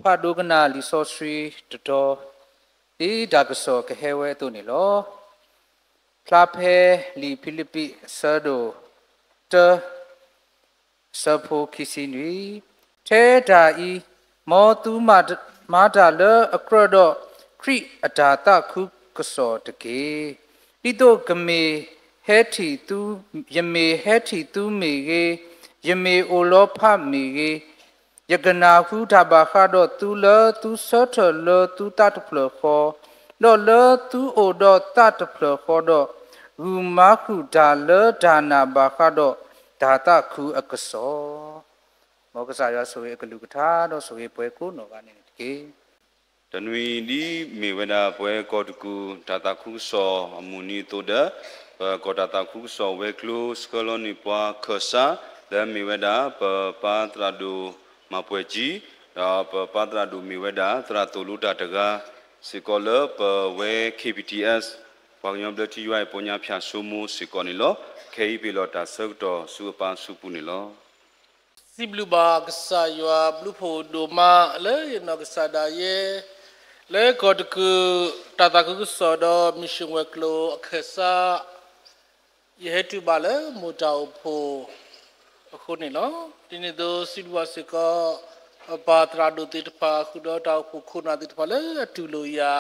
ပာ်ဒိကနၣ်လံာ်စီဆှံတတီၤ, ဒ်တၢ်ကစီၣ်ကဟဲဝဲအသိးန့ၣ်လီၤ. ဖျါဖဲလံာ်ဖံလံးပံး အဆၢဒိၣ်တၢ အဆၢဖိခံဆံနွံ, ထဲတၢ်အံၤ, မ်သုမၤတၢ်လၢအကြၢးဒီးခရံာ်အတၢ်သးခုကစီၣ်တက့ၢ်. ဒ်သိးကမ့ၢ်ဟဲထံၣ်သု, ယမ့ၢ်ဟဲထံၣ်သုမ့ၢ်ဂ့ၤ, ယမ့ၢ်အိၣ်လီၤဖးမ့ၢ်ဂ့ၤ, ယကနၢ်ဟူတၢ်ဘၣ်ဃးဒီးသုလၢသုဆၢထၢၣ်လၢသုသးတဖျၢၣ်ဃီ, ဒီးလၢသုအိၣ်ဒီးသးတဖျၢၣ်ဃီဒီး, ဂုာ်မၤဃုာ်တၢ်လၢတၢ်နာ်ဘၣ်ဃးဒီးတၢ်သးခုအကစီၣ်. မ်ကစၢ်ယွၤဆိၣ်ဂ့ၤအကလုၢ်ကထါ ဒီးဆိၣ်ဂ့ၤပှၤကိးနီၢ်ဂၤန့ၣ်တက့ၢ်. တနွံအံၤဒ်အမ့ၢ်ဝဲဒၣ် ပဝဲကီၢ်တကူၣ် တၢ်သးခုကစီၣ်အမုၢ်နံၤအသိးဒီး, ပကီၢ်တၢ်သးခုကစီၣ်ဝဲၤကျိၤ ဆှၢလီၤန့ၢ်ပှၤခၢၣ်စး လၢအမ့ၢ်ဝဲဒၣ် ပပၢ်သရၣ်ဒိၣ်မၤပှဲၤကံ, ဒီးပပၢ်သရၣ်ဒိၣ်မ့ၢ်ဝဲဒၣ် သရၣ်သိၣ်လိတၢ်တဂၤစ့ၢ်ကီးလၢပဝဲ K B T S ပှၤကညီဘျၢထံယွၤအံၤ ပီညါဖၠၣ်စိမိၤစ့ၢ်ကီးန့ၣ်လီၤ. ခဲအံၤပ့ၤလီၤတၢ်ဆၢကတီၢ်ဆူအပၢ်အစုပူၤန့ၣ်လီၤ. စံးဘျုးဘၣ်ကစၢ်ယွၤဘျုးဖှိၣ်ဒိၣ်မးလၢယနီၢ်ကစၢ်ဒၣ်ယဲ လၢကီၢ်တကူၣ် တၢ်သးခုကစီၣ်ဒီး မံၤၡ့ၣ်ဝဲၤကျိၤအခၢၣ်စး ယဟဲတုၤဘၣ်လၢမိၢ်တၢ်အိၣ်ဖှိၣ်အဃိန့ၣ်လီၤ. ဒ်န့ၣ်အသိးစံးဘျုးဘၣ်စ့ၢ်ကီး ပပၢ်သရၣ်ဒိၣ်သ့ၣ်တဖၣ် ဃုာ်ဒီးတၢ်အိၣ်ဖှိၣ်ခိၣ်နၢ်သ့ၣ်တဖၣ်လၢအတူၢ်လိာ်ယၤ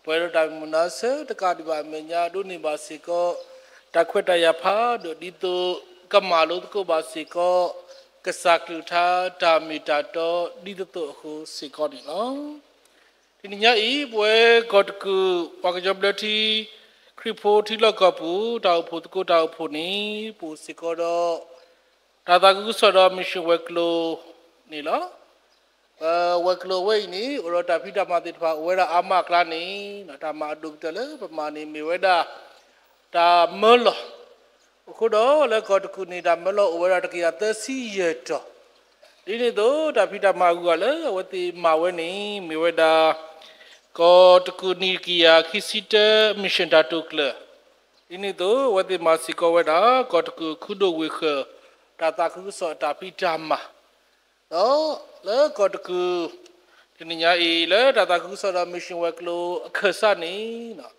ပှဲၤဒီးတၢ်မုာ်မုာ်နၢ်ဆၢတကးဒံးဘၣ်အမဲာ်ညါ ဒိးန့ၢ်ဘၣ်စ့ၢ်ကီး တၢ်ခွဲးတၢ်ယာ်ဖးဒိၣ် ဒ်သိးကမၤလိသကိးဘၣ်စ့ၢ်ကီး ကစၢ်ကလုၢ်ကထါတၢ်မ့ၢ်တၢ်တီ ဒ်သိးသိးအဃိစ့ၢ်ကီးန့ၣ်လီၤ. တနံၤညါအံၤ ပဝဲကီၢ်တကူၣ် ပှၤကညီဘျၢထံ ခရံာ်ဖိထံလီၢ်ကီၢ်ပူၤ တၢ်အိၣ်ဖှိၣ်သကိးတၢ်အိၣ်ဖှိၣ်န့ၣ် ပအိၣ်စ့ၢ်ကီးဒီး တၢ်သးခုကစီၣ်ဒီးမံၤၡ့ၣ်ဝဲၤကျိၤန့ၣ်လီၤ. ပဝဲၤကျိၤအဝဲအံၤန့ၣ် အိၣ်ဒီးတၢ်ဖံးတၢ်မၤသ့ၣ်တဖၣ်အိၣ်ဝဲဒၣ်အါမးအကျါန့ၣ် တၢ်မၤအဒိၣ်ကတၢၢ်လၢပမၤန့ၣ်မ့ၢ်ဝဲဒၣ် တၢ်မၢလီၢ်. အဃိဒီးလၢကီၢ်တကူၣ်န့ၣ် တၢ်မၢလီၢ်အိၣ်ဝဲဒၣ်တကယၤသၢဆံယဲၢ်တီၤ. ဒ်န့ၣ်အသိး တၢ်ဖံးတၢ်မၤအဂုၤအဂၤလၢအဝဲသ့ၣ်မၤဝဲန့ၣ် မ့ၢ်ဝဲဒၣ် ကီၢ်တကူၣ်နံၣ်တကယၤခံဆံတၢ မံၤၡ့ၣ်တၢ်တိာ်ကျၢၤ, ဒ်န့ၣ်အသိး အဝဲသ့ၣ်မၤစ့ၢ်ကီးဝဲဒၣ် ကီၢ်တကူၣ်ခူဒိၣ်ဝ့ၢ်ဃၢၤ တၢ်သးခုကစီၣ်အတၢ်ဖံးတၢ်မၤ ဒီးလၢကီၢ်တကူၣ် တနံၤညါအံၤ လၢတၢ်သးခုကစီၣ်ဒီးမံၤၡ့ၣ်ဝဲၤကျိၤအခၢၣ်စးန့ၣ်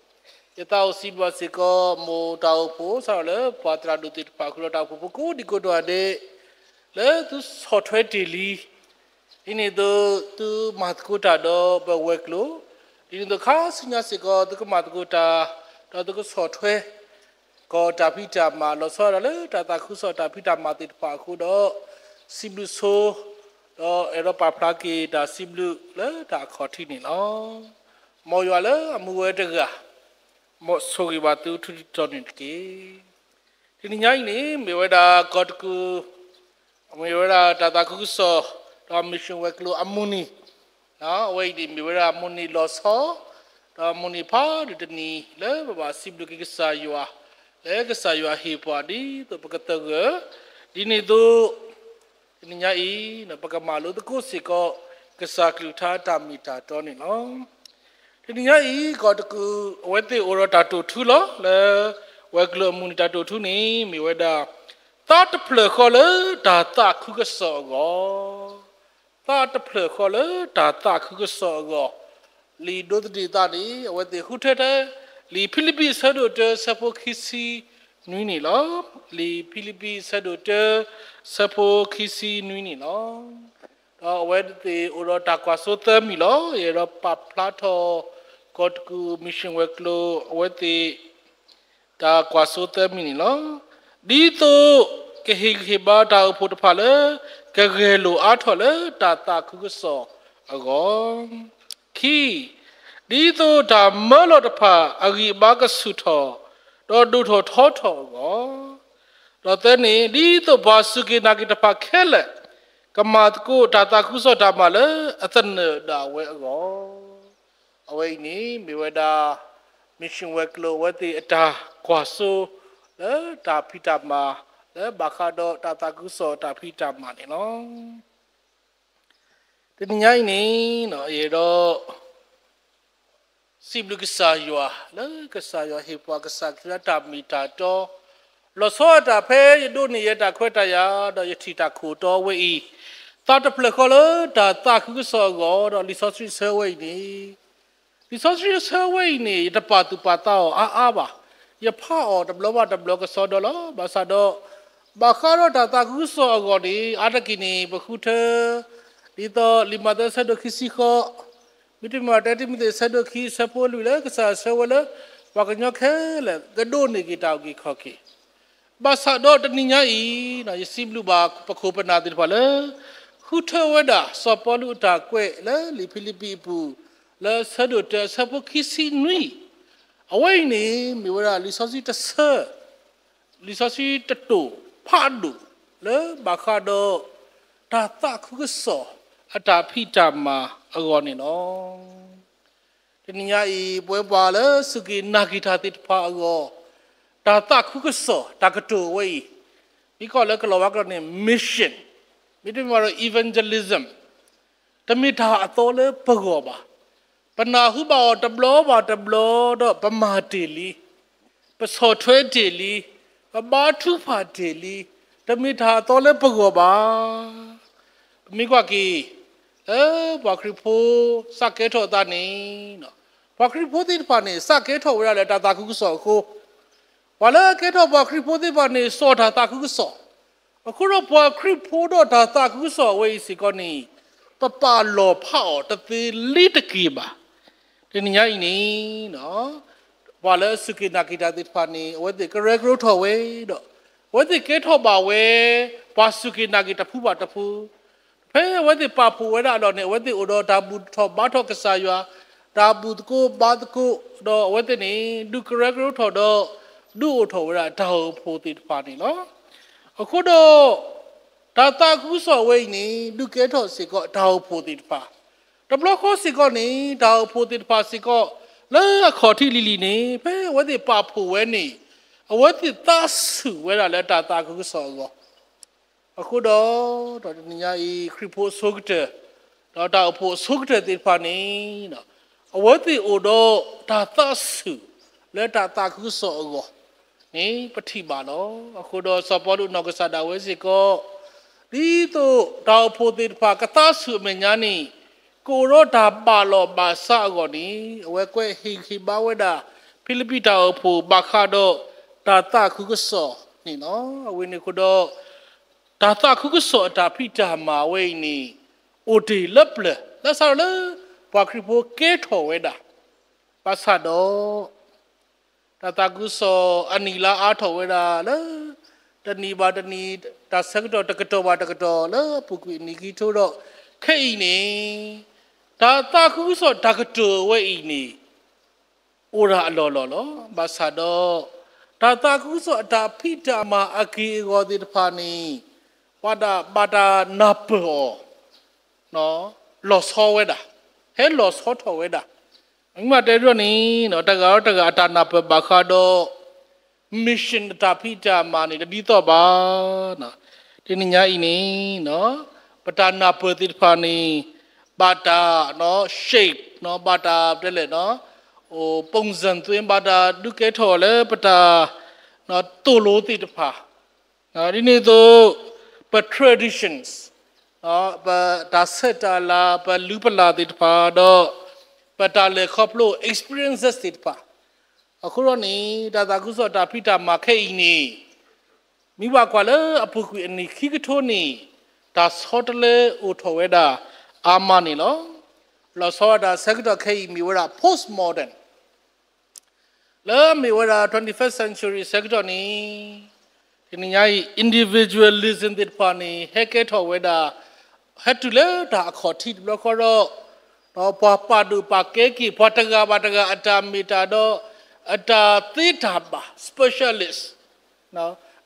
ယသးအိၣ်စံးဘျုးစ့ၢ်ကီး မိၢ်တၢ်အိၣ်ဖှိၣ် စးထီၣ်လၢပှၤသရၣ်ဒိၣ်သ့ၣ်တဖၣ် ဃုာ်ဒီးတၢ်အိၣ်ဖှိၣ်ဖိကိးဒံကိးနီၢ်ဂၤဒဲး လၢသုဆီၣ်ထွဲတ့ၢ်လံ ဒ်န့ၣ်အသိး သုမၤသကိးတၢ်ဒီးပဝဲၤကျိၤ, ဒ်န့ၣ်အသိးခါဆူညါစ့ၢ်ကီး သုကမၤသကိးတၢ် ဒီးသုကဆီၣ်ထွဲ ကီၢ်တၢ်ဖံးတၢ်မၤ လီၤဆီဒၣ်တၢ်လၢတၢ်သးခုကစီၣ်တၢ်ဖံးတၢ်မၤသ့ၣ်တဖၣ်အဃိဒီး စံးဘျုးဆိ ဒီးအဲၣ်ဒိးပာ်ဖျါက့ၤတၢ်စံးဘျုးလၢတၢ်အခီၣ်ထံးန့ၣ်လီၤ. မ်ယွၤလၢအမူဝဲတဂၤ မ်ဆိၣ်ဂ့ၤဘၣ်သုထူတံၤတီၤန့ၣ်တက့ၢ်. တနံၤညါအံၤန့ၣ် မ့ၢ်ဝဲဒၣ်ကီၢ်တကူၣ် မ့ၢ်ဝဲဒၣ်တၢ်သးခုကစီၣ် ဒီးမံၤၡ့ၣ်ဝဲၤကျိၤအမုၢ်နံၤ, အဝဲအံၤန့ၣ် မ့ၢ်ဝဲဒၣ်မုၢ်နံၤလီၤဆီ ဒီးမုၢ်နံၤဖးဒိၣ်တနံၤ လၢပဘၣ်စံးဘျုးက့ၤကစၢ်ယွၤ လၢကစၢ်ယွၤဟ့ၣ်ပှၤဒ်သိးပကသဂၢၢ်, ဒ်န့ၣ်အသိး တနံၤညါအံၤ ပကမၤလိသကိးစ့ၢ်ကီး ကစၢ်ကလုၢ်ကထါတၢ်မ့ၢ်တၢ်တီန့ၣ်လီၤ. တနံၤညါအံၤ ကီၢ်တကူၣ် အဝဲသ့ၣ်အိၣ်ဒီးတၢ်တိာ်ထူလီၤ လၢဝဲၤကျိၤအမုၢ်နံၤတၢ်တိာ်ထူန့ၣ် မ့ၢ်ဝဲဒၣ် သးတဖျၢၣ်ဃီလၢတၢ်သးခုကစီၣ်အဂီၢ် သးတဖျၢၣ်ဃီလၢတၢ်သးခုကစီၣ်အဂီၢ်, လံာ်ဒိသဒ့ၣ်သးန့ၣ် အဝဲသ့ၣ်ဃုထၢထဲ လံာ်ဖံလံးပံးအဆၢဒိၣ်တၢ အဆၢဖိခံဆံနွံန့ၣ်လီၤ. လံာ်ဖံလံးပံးအဆၢဒိၣ်တၢ အဆၢဖိခံဆံနွံန့ၣ်လီၤ. ဒီးအဝဲသ့ၣ်အိၣ်ဒီးတၢ်ကွၢ်စိသၢမံၤလီၤ. ယအဲၣ်ဒိးပာ်ဖျါထီၣ် ကီၢ်တကူၣ်မံၤၡ့ၣ်ဝဲၤကျိၤ အဝဲသ့ၣ် တၢ်ကွၢ်စိသၢမံၤန့ၣ်လီၤ. ဒ်သိးကဟ့ၣ်ဂံၢ်ဟ့ၣ်ဘါတၢ်အိၣ်ဖှိၣ်တဖၣ်လၢ ကဂဲၤလိာ်အါထီၣ်လၢတၢ်သးခုကစီၣ်အဂီၢ်, ခံ, ဒ်သိးတၢ်မၢလီၤတဖၣ်အဂံၢ်အဘါကဆူၣ်ထီၣ် ဒီးဒိၣ်ထီၣ်ထီထီၣ်အဂီၢ်, ဒီးသၢန့ၣ် ဒ်သိးပှၤစူၢ်က့ၤနာ်က့ၤတဖၣ်ခဲလၢာ် ကမၤသကိးတၢ်သးခုကစီၣ်တၢ်မၤလၢအသနၢၣ်ဒၣ်ဝဲအဂီၢ် အဝဲအံၤန့ၣ် မ့ၢ်ဝဲဒၣ် မံၤၡ့ၣ်ဝဲၤကျိၤအဝဲသ့ၣ်အတၢ်ကွၢ်စိ လၢတၢ်ဖံးတၢ်မၤ လၢဘၣ်ဃးဒီးတၢ်သးခုကစီၣ်တၢ်ဖံးတၢ်မၤန့ၣ်လီၤ. တနံၤညါအံၤန့ၣ် ယအဲၣ်ဒိး စံးဘျုးကစၢ်ယွၤ လၢကစၢ်ယွၤဟ့ၣ်ပှၤကစၢ်ခရံာ်အတၢ်မ့ၢ်တၢ်တီ လီၤဆီဒၣ်တၢ်ဖဲယဒိးန့ၢ်ယဲတၢ်ခွဲးတၢ်ယာ် ဒီးယထံၣ်တၢ်ခိၣ်တီဝဲအံၤ သးတဖျၢၣ်ဃီလၢတၢ်သးခုကစီၣ်အဂီၢ် ဒီးလံာ်စီဆှံအဆၢဝဲအံၤန့ၣ်, လံာ်စီဆှံအဆၢဝဲအံၤန့ၣ် ယတပာ်သူၣ်ပာ်သးအီၤအါအါဘၣ်. ယဖးအီၤတဘျီဘၣ်တဘျီကစီဒီလီၤ. ဘၣ်ဆၣ်ဒီး ဘၣ်ဃးဒီးတၢ်သးခုကစီၣ်အဂီၢ်န့ၣ် အါတက့ၢ်န့ၣ် ပဃုထၢ ဒ်သိးလံာ်မးသဲဆၢဒိၣ်ခံဆံဃိး, မ့တမ့ၢ်တၢတံၤမသ့းဆၢဒိၣ်ခံ ဆၢဖိလွံၢ်လၢကစၢ်ယွၤဆၢဝဲလၢ ပှၤကညီခဲလၢာ်ကဒိးန့ၢ်က့ၤတၢ်အုၣ်က့ၤခီၣ်က့ၤ ဘၣ်ဆၣ်ဒီးတနံၤညါအံၤ, ယစံးဘျုးဘၣ်ပခိၣ်ပနၢ်သ့ၣ်တဖၣ်လၢ ဃုထၢဝဲဒၣ်စီၤပီလူးအတၢ်ကွဲးလၢလံာ်ဖံလံးပံးအပူၤ လၢဆၢဒိၣ်တၢအဆၢဖိခံဆံနွံ, အဝဲအံၤန့ၣ် မ့ၢ်ဝဲဒၣ်လံာ်စီဆှံတဆၢ, လံာ်စီဆှံတတိၢ်ဖးဒိၣ်လၢဘၣ်ဃးဒီး တၢ်သးခုကစီၣ်အတၢ်ဖံးတၢ်မၤအဂီၢ်န့ၣ်လီၤ. တနံၤညါအံၤ ပဝဲပှၤလၢစူၢ်က့ၤနာ်က့ၤတၢ်သ့ၣ်တဖၣ်အဂီၢ်, တၢ်သးခုကစီၣ်တၢ်ကတိၤဝဲအံၤ, မ့ၢ်ကီးလၢကလီၤဝါကျိာ်န့ၣ် mission, မ့တမ့ၢ်ဒီး evangelism, တမ့ၢ်တၢ်အသီလၢပဂီၢ်ဘၣ်. ပနၢ်ဟူဘၣ်အီၤတဘျီဘၣ်တဘျီဒီးပမၤတ့ၢ်လံ, ပဆီၣ်ထွဲတ့ၢ်လံ, ပဘါထုကဖၣ်တ့ၢ်လံ, တမ့ၢ်တၢ်အသီလၢပဂီၢ်ဘၣ်. ပမ့ၢ်ကွၢ်က့ၤ လၢပှၤခရံာ်ဖိစးကဲထီၣ်အသးန့ၣ်, ပှၤခရံာ်ဖိသ့ၣ်တဖၣ်န့ၣ် စးကဲထီၣ်ဝဲဒၣ်လၢတၢ်သးခုကစီၣ်အဃိ, ပှၤလၢအကဲထီၣ်ပှၤခရံာ်ဖိသ့ၣ်တဖၣ်န့ၣ် စိာ်တၢ်သးခုကစီၣ်, အဃိဒီးပှၤခရံာ်ဖိဒီးတၢ်သးခုကစီၣ်အဝဲအံၤစ့ၢ်ကီးန့ၣ်, ပပာ်လီၤဖးအီၤတသ့လံတက့ၢ်ဘၣ်. တနံၤညါအံၤန့ၣ် ပှၤလၢအစူၢ်က့ၤနာ်က့ၤတၢ်သ့ၣ်တဖၣ်န့ၣ် အဝဲသ့ၣ်ကရၢကရိထီၣ်ဝဲဒီး အဝဲသ့ၣ်ကဲထီၣ်ဘၣ်ဝဲ ပှၤစူၢ်က့ၤနာ်က့ၤတဖုဘၣ်တဖု, ဖဲအဝဲသ့ၣ်ပာ်ဖှိၣ်ဝဲဒၣ်အလီၢ်န့ၣ် အဝဲသ့ၣ်အိၣ်ဒီးတၢ်ဘူၣ်ထီၣ်ဘါထီၣ်ကစၢ်ယွၤ, တၢ်ဘူၣ်သကိးဘါသကိး, ဒီးအဝဲသ့ၣ်န့ၣ် ဒုးကရၢကရိထီၣ်ဒီး ဒုးအိၣ်ထီၣ်ဝဲဒၣ်တၢ်အိၣ်ဖှိၣ်သ့ၣ်တဖၣ်န့ၣ်လီၤ. အဃိဒီး တၢ်သးခုကစီၣ်ဝဲအံၤန့ၣ် ဒုးကဲထီၣ်စ့ၢ်ကီးတၢ်အိၣ်ဖှိၣ်သ့ၣ်တဖၣ်, တဘျီဃီစ့ၢ်ကီးန့ၣ် တၢ်အိၣ်ဖှိၣ်သ့ၣ်တဖၣ်စ့ၢ်ကီး လၢအခီၣ်ထံးလံၤလံၤန့ၣ် ဖဲအဝဲသ့ၣ်ပာ်ဖှိၣ်ဝဲန့ၣ် အဝဲသ့ၣ်သးဆူၣ်ဝဲဒၣ်လၢတၢ်သးခုကစီၣ်အဂီၢ် အဃိဒီး တနံၤညါအံၤ ခရံာ်ဖိအဆိကတၢၢ် ဒီးတၢ်အိၣ်ဖှိၣ်အဆိကတၢၢ်သ့ၣ်တဖၣ်န့ၣ် အဝဲသ့ၣ်အိၣ်ဒီးတၢ်သးဆူၣ်လၢတၢ်သးခုကစီၣ်အဂီၢ်န့ၣ် ပထံၣ်ဘၣ်လီၤ. အဃိဒီးစီၤပီလူးနီၢ်ကစၢ်ဒၣ်ဝဲစ့ၢ်ကီး ဒ်သိးတၢ်အိၣ်ဖှိၣ်သ့ၣ်တဖၣ်ကသးဆူၣ်အမဲာ်ညါန့ၣ် ကအိၣ်ဒီးတၢ်ဘၣ်လီၤဘၣ်စးအဂီၢ်န့ၣ် အဝဲကွဲးဟ့ၣ်ဂံၢ်ဟ့ၣ်ဘါဝဲဒၣ် ဖံလံးပံးတၢ်အိၣ်ဖှိၣ် ဘၣ်ဃးဒီးတၢ်သးခုကစီၣ်န့ၣ်လီၤ. အဝဲန့ၣ်အဃိဒီး တၢ်သးခုကစီၣ်အတၢ်ဖံးတၢ်မၤဝဲအံၤန့ၣ် အိၣ်တ့ၢ်လၢပျၢၤ လၢစးထီၣ်လၢ ပှၤခရံာ်ဖိကဲထီၣ်ဝဲဒၣ် ဘၣ်ဆၣ်ဒီး တၢ်သးခုကစီၣ်အနံၣ်လါအါထီၣ်ဝဲဒၣ်လၢ တနံၤဘၣ်တနံၤ တၢ်ဆၢကတီၢ်တကတီၢ်ဘၣ်တကတီၢ် လၢအပူၤကွံာ်အနံၣ်ခံကထိဒီး ခဲအံၤန့ၣ် တၢ်သးခုကစီၣ်တၢ်ကတိၤဝဲအံၤန့ၣ် အိၣ်ဒၣ်အလီၢ်လီၢ်လီၤ. ဘၣ်ဆၣ်ဒီး တၢ်သးခုကစီၣ်အတၢ်ဖံးတၢ်မၤအက့ၢ်အဂီၤသ့ၣ်တဖၣ်န့ၣ် ပှၤဒၣ်ဘၣ်တၢ်နၢ်ပၢၢ်အီၤ လီၤဆီဝဲဒၣ်, ဟဲလီၤဆီထီၣ်ဝဲဒၣ်. မ့ၢ်မးတဲဒ်န့ၣ် တဂၤဒီးတဂၤအတၢ်နၢ်ပၢၢ်ဘၣ်ဃးဒီး mission အတၢ်ဖံးတၢ်မၤန့ၣ် တဒ်သိးဘၣ်. တနံၤညါအံၤန့ၣ် ပတၢ်နၢ်ပၢၢ်သ့ၣ်တဖၣ်န့ၣ် ဘၣ်တၢ် shape ဘၣ်တၢ်တဲလဲၣ် ပုံစံသွင်း ဘၣ်တၢ်ဒုးကဲထီၣ်လၢပတၢ် သိၣ်လိသ့ၣ်တဖၣ် ဒ်န့ၣ်အသိး ပ traditions ပတၢ်ဆဲးတၢ်လၤ ပလုၢ်ပလၢ်သ့ၣ်တဖၣ်ဒီး ပတၢ်လဲၤခီဖျိ experiences သ့ၣ်တဖၣ် အဃိဒီးန့ၣ် တၢ်သးခုကစီၣ်တၢ်ဖံးတၢ်မၤခဲအံၤန့ၣ် မ့ၢ်ဘၣ်ကွၢ်လၢအပူၤကွံာ်အနံၣ်ခံကထိန့ၣ် တၢ်ဆီတလဲအိၣ်ထီၣ်ဝဲဒၣ်အါမးန့ၣ်လီၤ. လီၤဆီဝဲဒၣ်ဆၢကတီၢ်ခဲအံၤမ့ၢ်ဝဲဒၣ် postmodern လၢအမ့ၢ်ဝဲဒၣ် twenty-first century ဆၢကတီၢ်န့ၣ် တနံၤညါအံၤ individualism သ့ၣ်တဖၣ်န့ၣ် ဟဲကဲထီၣ်ဝဲဒၣ် ဟဲတုၤလၢတၢ်အခီၣ်ထံးတဘျီဃီဒီး ပှၤပာ်ဒိၣ်ပာ်ကဲက့ၤ ပှၤတဂၤဘၣ်တဂၤအတၢ်မ့ၢ်တၢ်ဒီး အတၢ်သ့တၢ်ဘၣ် specialist,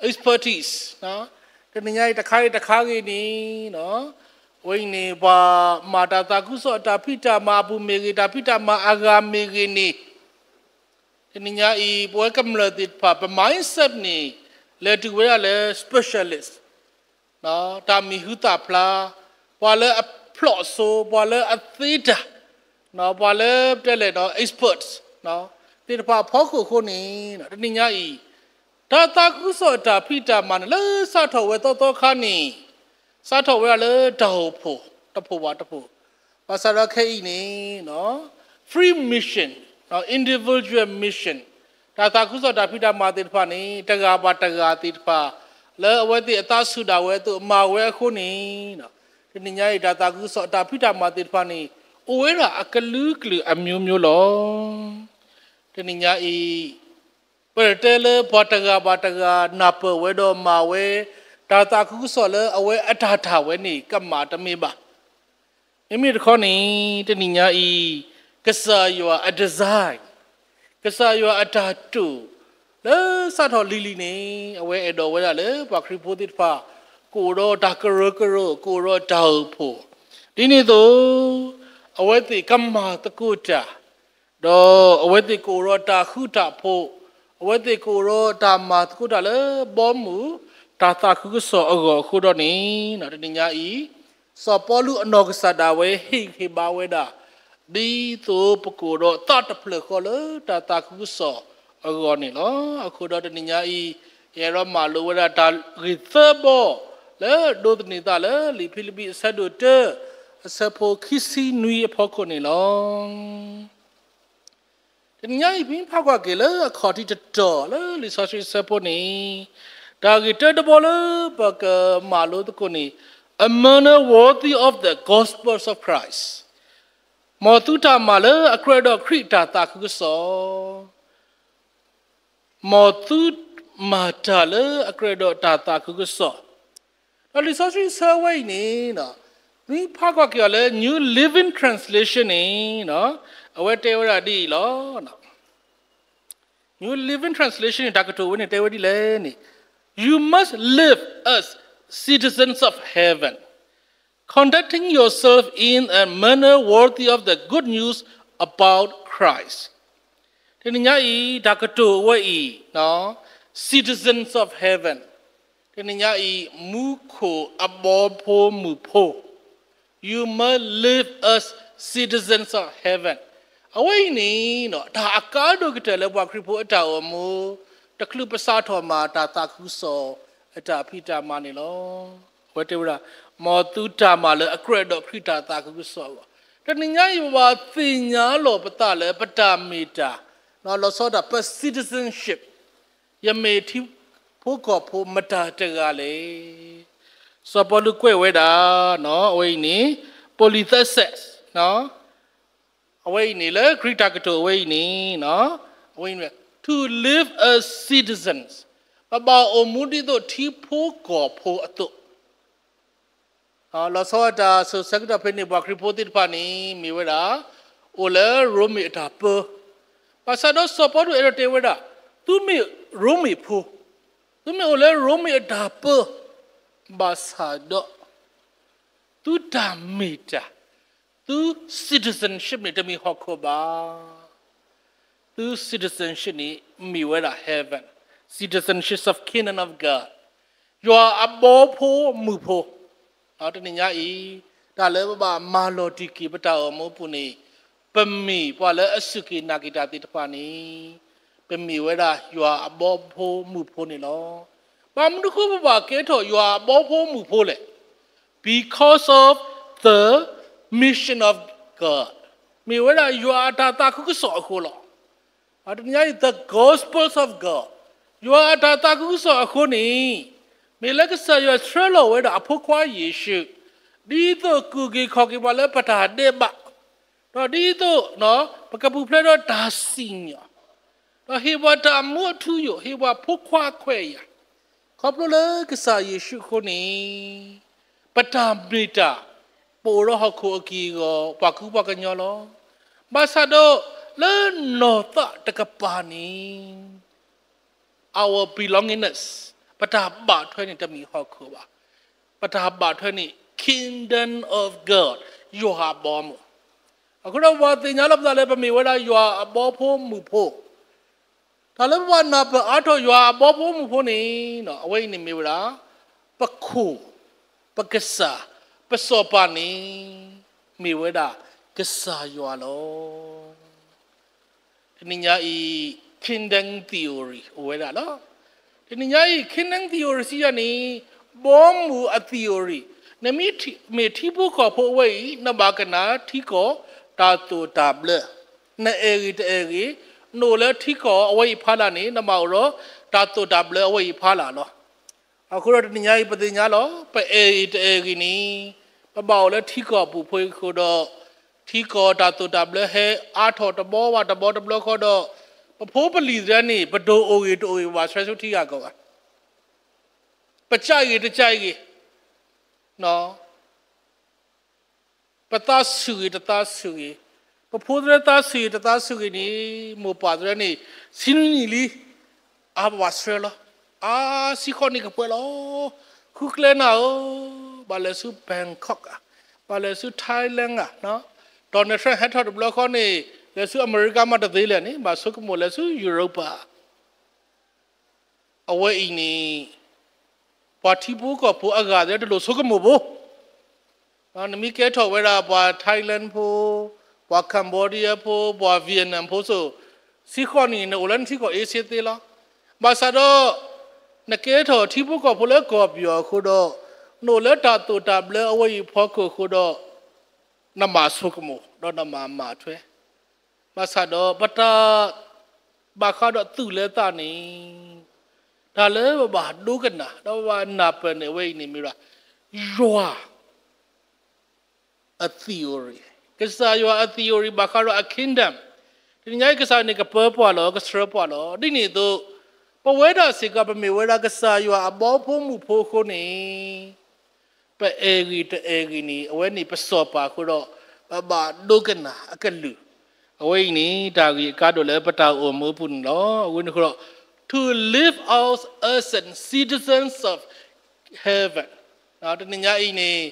expertise တနံၤညါအံၤတခါဂ့ၤတခါဂ့ၤန့ၣ် အဝဲအံၤန့ၣ် ပှၤမၤတၢ်သးခုကစီၣ်အတၢ်ဖံးတၢ်မၤအပူၤမ့ၢ်ဂ့ၤ တၢ်ဖံးတၢ်မၤအဂၤမ့ၢ်ဂ့ၤန့ၣ် တနံၤညါအံၤ ပဝဲကမျၢၢ်သ့ၣ်တဖၣ် ပ mindset န့ၣ် လဲၤတုၤဝဲဒၣ်လၢ specialist တၢ်မံၤဟူသၣ်ဖျါ, ပှၤလၢအဖျိၣ်စိ, ပှၤလၢအသ့တၢ်, ပှၤလၢတဲလဲၣ် experts သ့ၣ်တဖၣ်အဖီခိၣ်အဃိန့ၣ် တနံၤညါအံၤ တၢ်သးခုကစီၣ်အတၢ်ဖံးတၢ်မၤန့ၣ် လၢစးထီၣ်ဝဲသီသီခါန့ၣ် စးထီၣ်ဝဲဒၣ်လၢတၢ်အိၣ်ဖှိၣ် တဖှိၣ်ဘၣ်တဖှိၣ်, ဘၣ်ဆၣ်ဒီးခဲအံၤန့ၣ် free mission, individual mission, တၢ်သးခုကစီၣ်တၢ်ဖံးတၢ်မၤသ့ၣ်တဖၣ်န့ၣ် တဂၤဘၣ်တဂၤသ့ၣ်တဖၣ် လၢအဝဲသ့ၣ်အသးဆူၣ်ဒၣ်ဝဲအသိးမၤဝဲအဃိန့ၣ် တနံၤညါအံၤ တၢ်သးခုကစီၣ်တၢ်ဖံးတၢ်မၤသ့ၣ်တဖၣ်န့ၣ် အိၣ်ဝဲဒၣ်အကလုာ်ကလုာ်အမျိုးမျိုးလီၤ. တနံၤညါအံၤ ပတဲလၢပှၤတဂၤဘၣ်တဂၤနၢ်ပၢၢ်ဝဲဒီးမၤဝဲ တၢ်သးခုကစီၣ်လၢအဝဲအတၢ်တၢ်ဝဲန့ၣ် ကမၣ်တမ့ၢ်ဘၣ်. မ့မ့ၢ်တခီန့ၣ် တနံၤညါအံၤ ကစၢ်ယွၤအ design, ကစၢ်ယွၤအတၢ်တိာ် လၢစးထီၣ်လံၤလံၤန့ၣ် အဝဲအဲၣ်ဒိးဝဲဒၣ်လၢပှၤခရံာ်ဖိသ့ၣ်တဖၣ် ကအိၣ်ဒီးတၢ်ကရၢကရိ, ကအိၣ်ဒီးတၢ်အိၣ်ဖှိၣ်, ဒ်န့ၣ်အသိး အဝဲသ့ၣ်ကမၤသကိးတၢ် ဒီးအဝဲသ့ၣ်ကအိၣ်ဒီးတၢ်ဃူတၢ်ဖိး, အဝဲသ့ၣ်ကအိၣ်ဒီးတၢ်မၤသကိးတၢ်လၢဘီမုၢ်တၢ်သးခုကစီၣ်အဂီၢ်အဃိဒီးန့ၣ်, တနံၤညါအံၤ စီၤပီလူးအနီၢ်ကစၢ်ဒၣ်ဝဲဟ့ၣ်ဂံၢ်ဟ့ၣ်ဘါဝဲဒၣ် ဒ်သိးပကအိၣ်ဒီးသးတဖျၢၣ်ဃီလၢတၢ်သးခုကစီၣ်အဂီၢ်န့ၣ်လီၤ. အဃိဒီးတနံၤညါအံၤ ယအဲၣ်ဒိးမၤလိဝဲဒၣ်တၢ်ဂ့ၢ်သၢဘီ လၢဒိးသန့ၤသးလၢလံာ်ဖံလံးပံးအဆၢဒိၣ်တၢ အဆၢဖိခံဆံနွံအဖီခိၣ်န့ၣ်လီၤ. တနံၤညါအံၤ ပမ့ၢ်ဖးကွၢ်က့ၤလၢအခီၣ်ထံးတတီၤလၢလံာ်စီဆှံအဆၢဖိန့ၣ်, တၢ်ဂ့ၢ်တၢတဘီလၢပကမၤလိသကိးန့ၣ်, A manner worthy of the gospels of Christ, မ်သုတၢ်မၤလၢအကြၢးဒီးခရံာ်တၢ်သးခုကစီၣ် မ်သုမၤတၢ်လၢအကြၢးဒီးတၢ်သးခုကစီၣ်. ဒီးလံာ်စီဆှံအဆၢဝဲအံၤန့ၣ်, မ့ၢ်ဖးကွၢ်က့ၤအီၤလၢ New Living Translation န့ၣ်, အဝဲတဲဝဲဒၣ်ဒ်အံၤလီၤ. New Living Translation န့ၣ် တၢ်ကတိၤဝဲန့ၣ်တဲဝဲဒ်လဲၣ်န့ၣ်, You must live as citizens of heaven, conducting yourself in a manner worthy of the good news about Christ. တနံၤညါအံၤ တၢ်ကတိၤဝဲအံၤ, citizens of heaven, တနံၤညါအံၤ မူခိၣ်အဘီဖိမုၢ်ဖိ, You must live as citizens of heaven. အဝဲအံၤန့ၣ် တၢ်အကါဒိၣ်ကတၢၢ်လၢပှၤခရံာ်ဖိအတၢ်အိၣ်မူ, တချုးပစးထီၣ်မၤတၢ်သးခုကစီၣ်အတၢ်ဖံးတၢ်မၤန့ၣ်လီၤ. အဝဲတဲဝဲဒၣ်, မ်သုတၢ်မၤလၢအကြၢးဒီးခရံာ်တၢ်သးခုကစီၣ်အဂီၢ်. တနံၤညါအံၤ ပဘၣ်သ့ၣ်ညါလီၤပသးလၢပတၢ်မ့ၢ်တၢ်, လီၤဆီဒၣ်တၢ် ပ citizenship, ယမ့ၢ်ထံဖိကီၢ်ဖိမတၤတဂၤလဲၣ်. စီၤပီလူးကွဲးဝဲဒၣ်, အဝဲအံၤန့ၣ် polythesis, အဝဲအံၤန့ၣ် လၢခရံာ်တၢ်ကတိၤအဝဲအံၤန့ၣ်, အဝဲအံၤန့ၣ် to live as citizens, ပဘၣ်အိၣ်မူဒ်သိးထံဖိကီၢ်ဖိအသိး. လီၤဆီဒၣ်တၢ် စိၤဆၢကတီၢ်ဖဲန့ၣ် ပှၤခရံာ်ဖိသ့ၣ်တဖၣ်န့ၣ် မ့ၢ်ဝဲဒၣ် အိၣ်လၢရိမ့ၤအတၢ်ပၢ, ဘၣ်ဆၣ်ဒီးစီၤပီလူးအဲၣ်ဒိးတဲဝဲဒၣ်, သုမ့ၢ်ရိမ့ၤဖိ, သုမ့ၢ်အိၣ်လၢရိမ့ၤအတၢ်ပၢ, ဘၣ်ဆၣ်ဒီး သုတၢ်မ့ၢ်တၢ်, သု citizenship န့ၣ် တမ့ၢ်ဟီၣ်ခိၣ်ဘၣ်. သု citizenship န့ၣ် မ့ၢ်ဝဲဒၣ် heaven, citizens of kingdom of God, ယွၤအဘီဖိမုၢ်ဖိ. တနံၤညါအံၤ တၢ်လၢပဘၣ်မၤလီၤတံၢ်က့ၤပတၢ်အိၣ်မူအပူၤန့ၣ်, ပမ့ၢ်ပှၤလၢအစူၢ်က့ၤနာ်က့ၤတၢ်သ့ၣ်တဖၣ်န့ၣ်, ပမ့ၢ်ဝဲဒၣ်ယွၤအဘီဖိမုၢ်ဖိန့ၣ်လီၤ. ဘၣ်မနုၤအဃိပဘၣ်ကဲထီၣ်ယွၤအဘီဖိမုၢ်ဖိလဲၣ်. Because of the mission of God, မ့ၢ်ဝဲဒၣ်ယွၤအတၢ်သးခုကစီၣ်အဃိလီၤ. တနံၤညါအံၤ the gospels of God, ယွၤအတၢ်သးခုကစီၣ်အဃိန့ၣ်, မ့ၢ်လၢကစၢ်ယွၤဆှၢလီၤဝဲဒၣ်အဖိခွါယ့ၣ်ၡူး, ဒ်သိးကူၣ်က့ၤခီၣ်က့ၤပှၤလၢပတၢ်ဒဲးဘး, ဒီးဒ်သိး ပကပူၤဖျဲးဒီးတၢ်စံၣ်ညီၣ်, ဒီးဟ့ၣ်ပှၤတၢ်မူအထူအယိာ်, ဟ့ၣ်ပှၤဖိခွါခွဲးယာ်, ခီဖျိလၢကစၢ်ယ့ၣ်ၡူးအဃိန့ၣ်, ပတၢ်မ့ၢ်တၢ်, ပအိၣ်ဒီးဟီၣ်ခိၣ်အက့ၢ်အဂီၤ ပှၤကူပှၤကညီလီၤ. ဘၣ်ဆၣ်ဒီး လၢနီၢ်သးတကပၤန့ၣ် our belongingness, ပတၢ်ဘၣ်ထွဲန့ၣ်တမ့ၢ်ဟီၣ်ခိၣ်ဘၣ်. ပတၢ်ဘၣ်ထွဲန့ၣ် kingdom of God, ယွၤအဘီအမုၢ်. အဃိဒီးပဘၣ်သ့ၣ်ညါလီၤပသးလၢပမ့ၢ်ဝဲဒၣ်ယွၤအဘီဖိမုၢ်ဖိ. တၢ်လၢပဘၣ်နၢ်ပၢၢ်အါထီၣ်ယွၤအဘီဖိမုၢ်ဖိန့ၣ်, အဝဲအံၤန့ၣ်မ့ၢ်ဝဲဒၣ် ပခိၣ်, ပကစၢ်, ပစီၤပၤန့ၣ် မ့ၢ်ဝဲဒၣ်ကစၢ်ယွၤလီၤ. တနံၤညါအံၤ kingdom theory အိၣ်ဝဲဒၣ်လီၤ. တနံၤညါအံၤ kingdom theory စံးယၤန့ၣ် ဘီမုၢ်အ theory, နမ့ၢ်ထံ- မ့ၢ်ထံဖိကီၢ်ဖိအဝဲအံၤ နဘၣ်ကနၣ်ထံကီၢ်တၢ်သိၣ်တၢ်ဘျၢ, နအဲၣ်ဂ့ၤတအဲၣ်ဂ့ၤ, နအိၣ်လၢထံကီၢ်အဝဲအံၤဖီလာ်န့ၣ် နဘၣ်အိၣ်ဒီးတၢ်သိၣ်တၢ်ဘျၢအဝဲအံၤဖီလာ်လီၤ. အဃိဒီးတနံၤညါအံၤ ပသ့ၣ်ညါလီၤ, ပအဲၣ်ဂ့ၤတအဲၣ်ဂ့ၤန့ၣ် ပဘၣ်အိၣ်လၢထံကီၢ်အပူၤဖဲအံၤအဃိဒီး ထံကီၢ်တၢ်သိၣ်တၢ်ဘျၢဟဲအါထီၣ်တဘျီဘၣ်တဘျီတဘျီဃီဒီး ပဖိပလံၤသ့ၣ်န့ၣ် ပဒိၣ်အိၣ်ဂ့ၤတအိၣ်ဂ့ၤ ပဘၣ်ဆှၢဆူထံဂၤကီၢ်ဂၤ, ပကးဂ့ၤတကးဂ့ၤ, ပသးဆူၣ်ဂ့ၤတသးဆူၣ်ဂ့ၤ, ပဖိသ့ၣ်သးဆူၣ်ဂ့ၤတသးဆူၣ်ဂ့ၤန့ၣ် မိၢ်ပၢ်သ့ၣ်န့ၣ် ဆံနွံနံၣ်လံ အါဘၣ်ဆှၢလီၤ, အါဆံဃိးနံၣ်ကပှဲၤလီၤ, ဃုကျဲနၤဧၢ, ဘၣ်လဲၤဆူ Bangkok ဧါ, ဘၣ်လဲၤဆူ Thailand ဧါ, Donald Trump ဟဲထီၣ်တဘျီဃီန့ၣ် လဲၤဆူအမဲရကၤမးတသ့လဲၣ်န့ၣ် ဘၣ်ဆိကမိၣ်လဲၤဆူ Europa အဝဲအံၤန့ၣ် ပှၤထံဖိကီၢ်ဖိအဂၤသ့ၣ်တလိၣ်ဆိကမိၣ်ဘၣ်. နမ့ၢ်ကဲထီၣ်ဝဲဒၣ်ပှၤ Thailand ဖိ, ပှၤ Cambodia ဖိ, ပှၤ Vietnam ဖိစိၤ, ဆံဃိးနံၣ်န့ၣ် နအိၣ်လၢနထံကီၢ်အ့စ့သ့လီၤ. ဘၣ်ဆၣ်ဒီး နကဲထီၣ်ထံဖိကီၢ်ဖိလၢကီၢ်ပယီၤအဃိဒီး နအိၣ်လၢတၢ်သိၣ်တၢ်ဘျၢအဝဲအံၤအဖီခိၣ်အဃိဒီး နဘၣ်ဆိကမိၣ် ဒီးနဘၣ်မၤထွဲ ဘၣ်ဆၣ်ဒီးပတၢ် ဘၣ်ဃးဒီးသူၣ်လၢသးန့ၣ် တၢ်လၢပဘၣ်ဒိကနၣ် ဒီးပဘၣ်နၢ်ပၢၢ်န့ၣ် အဝဲအံၤန့ၣ်မ့ၢ်ဝဲဒၣ် ယွၤအ theory, ကစၢ်ယွၤအ theory ဘၣ်ဃးဒီးအ kingdom. တနံၤညါအံၤ ကစၢ်ယွၤန့ၣ်ကပၢပှၤလီၤ, ကဆှၢပှၤလီၤ. ဒ်န့ၣ်အသိး ပဝဲဒၣ်စ့ၢ်ကီး ပမ့ၢ်ဝဲဒၣ်ကစၢ်ယွၤအဘီဖိမုၢ်ဖိအဃိန့ၣ် ပအဲၣ်ဂ့ၤတအဲၣ်ဂ့ၤန့ၣ် အဝဲန့ၣ်ပစီၤပၤအဃိဒီး ပဘၣ်ဒိကနၣ်အကလုၢ်, အဝဲအံၤန့ၣ် တၢ်ဂ့ၢ်အကါဒိၣ်လၢပတၢ်အိၣ်မူအပူၤန့ၣ်လီၤ. အဝဲန့ၣ်အဃိဒီး to live out as citizens of heaven, တနံၤညါအံၤန့ၣ်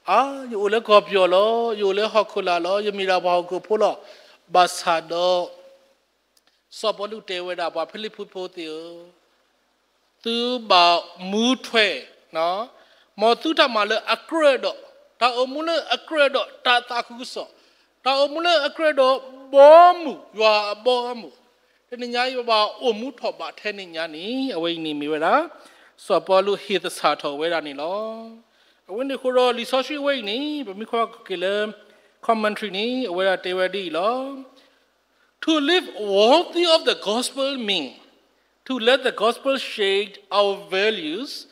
အါ ယအိၣ်လၢကီၢ်ပယီၤလီၤ, ယအိၣ်လၢဟီၣ်ခိၣ်လာ်လီၤ, ယမ့ၢ်ဒၣ်ပှၤဟီၣ်ခိၣ်ဖိလီၤ. ဘၣ်ဆၣ်ဒီး စီၤပီလူးတဲဝဲဒၣ်ပှၤဖံလံးပံးဖိသ့ၣ်ဧၢ, သုဘၣ်မူထွဲ မ်သုတၢ်မၤလၢအကြၢးဒီး တၢ်အိၣ်မူလၢအကြၢးဒီးတၢ်သးခုကစီၣ်, တၢ်အိၣ်မူလၢအကြၢးဒီးဘီမုၢ်, ယွၤအဘီအမုၢ်, တနံၤညါအံၤ ပဘၣ်အိၣ်မူထီၣ်ဘးထဲန့ၣ်ညါန့ၣ် အဝဲအံၤန့ၣ်မ့ၢ်ဝဲဒၣ် စီၤပီလူးဟ့ၣ်သဆၣ်ထီၣ်ဝဲဒၣ်န့ၣ်လီၤ. အဝဲန့ၣ်အဃိဒီး လံာ်စီဆှံအဝဲအံၤန့ၣ် ပမ့ၢ်ကွၢ်က့ၤလၢ commentary န့ၣ် အဝဲဒၣ်တဲဝဲဒ်အံၤလီၤ. To live worthy of the gospel means to let the gospel shape our values,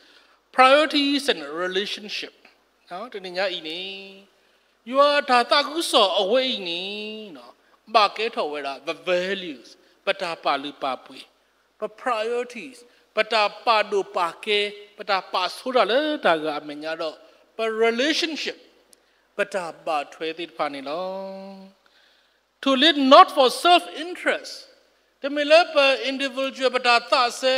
priorities and relationship. တနံၤညါအံၤန့ၣ် ယွၤအတၢ်သးခုကစီၣ်အဝဲအံၤန့ၣ် ဘၣ်ကဲထီၣ်ဝဲဒၣ် ပ values, ပတၢ်ပာ်လုၢ်ပာ်ပှ့ၤ, ပ priorities, ပတၢ်ပာ်ဒိၣ်ပာ်ကဲ, ပတၢ်ပာ်ဆိတၢ်လၢတၢ်ဂၤအမဲာ်ညါဒီး ပ relationship, ပတၢ်ဘၣ်ထွဲသ့ၣ်တဖၣ်န့ၣ်လီၤ. To live not for self-interest, တမ့ၢ်လၢပ individual ပတၢ်သးစဲ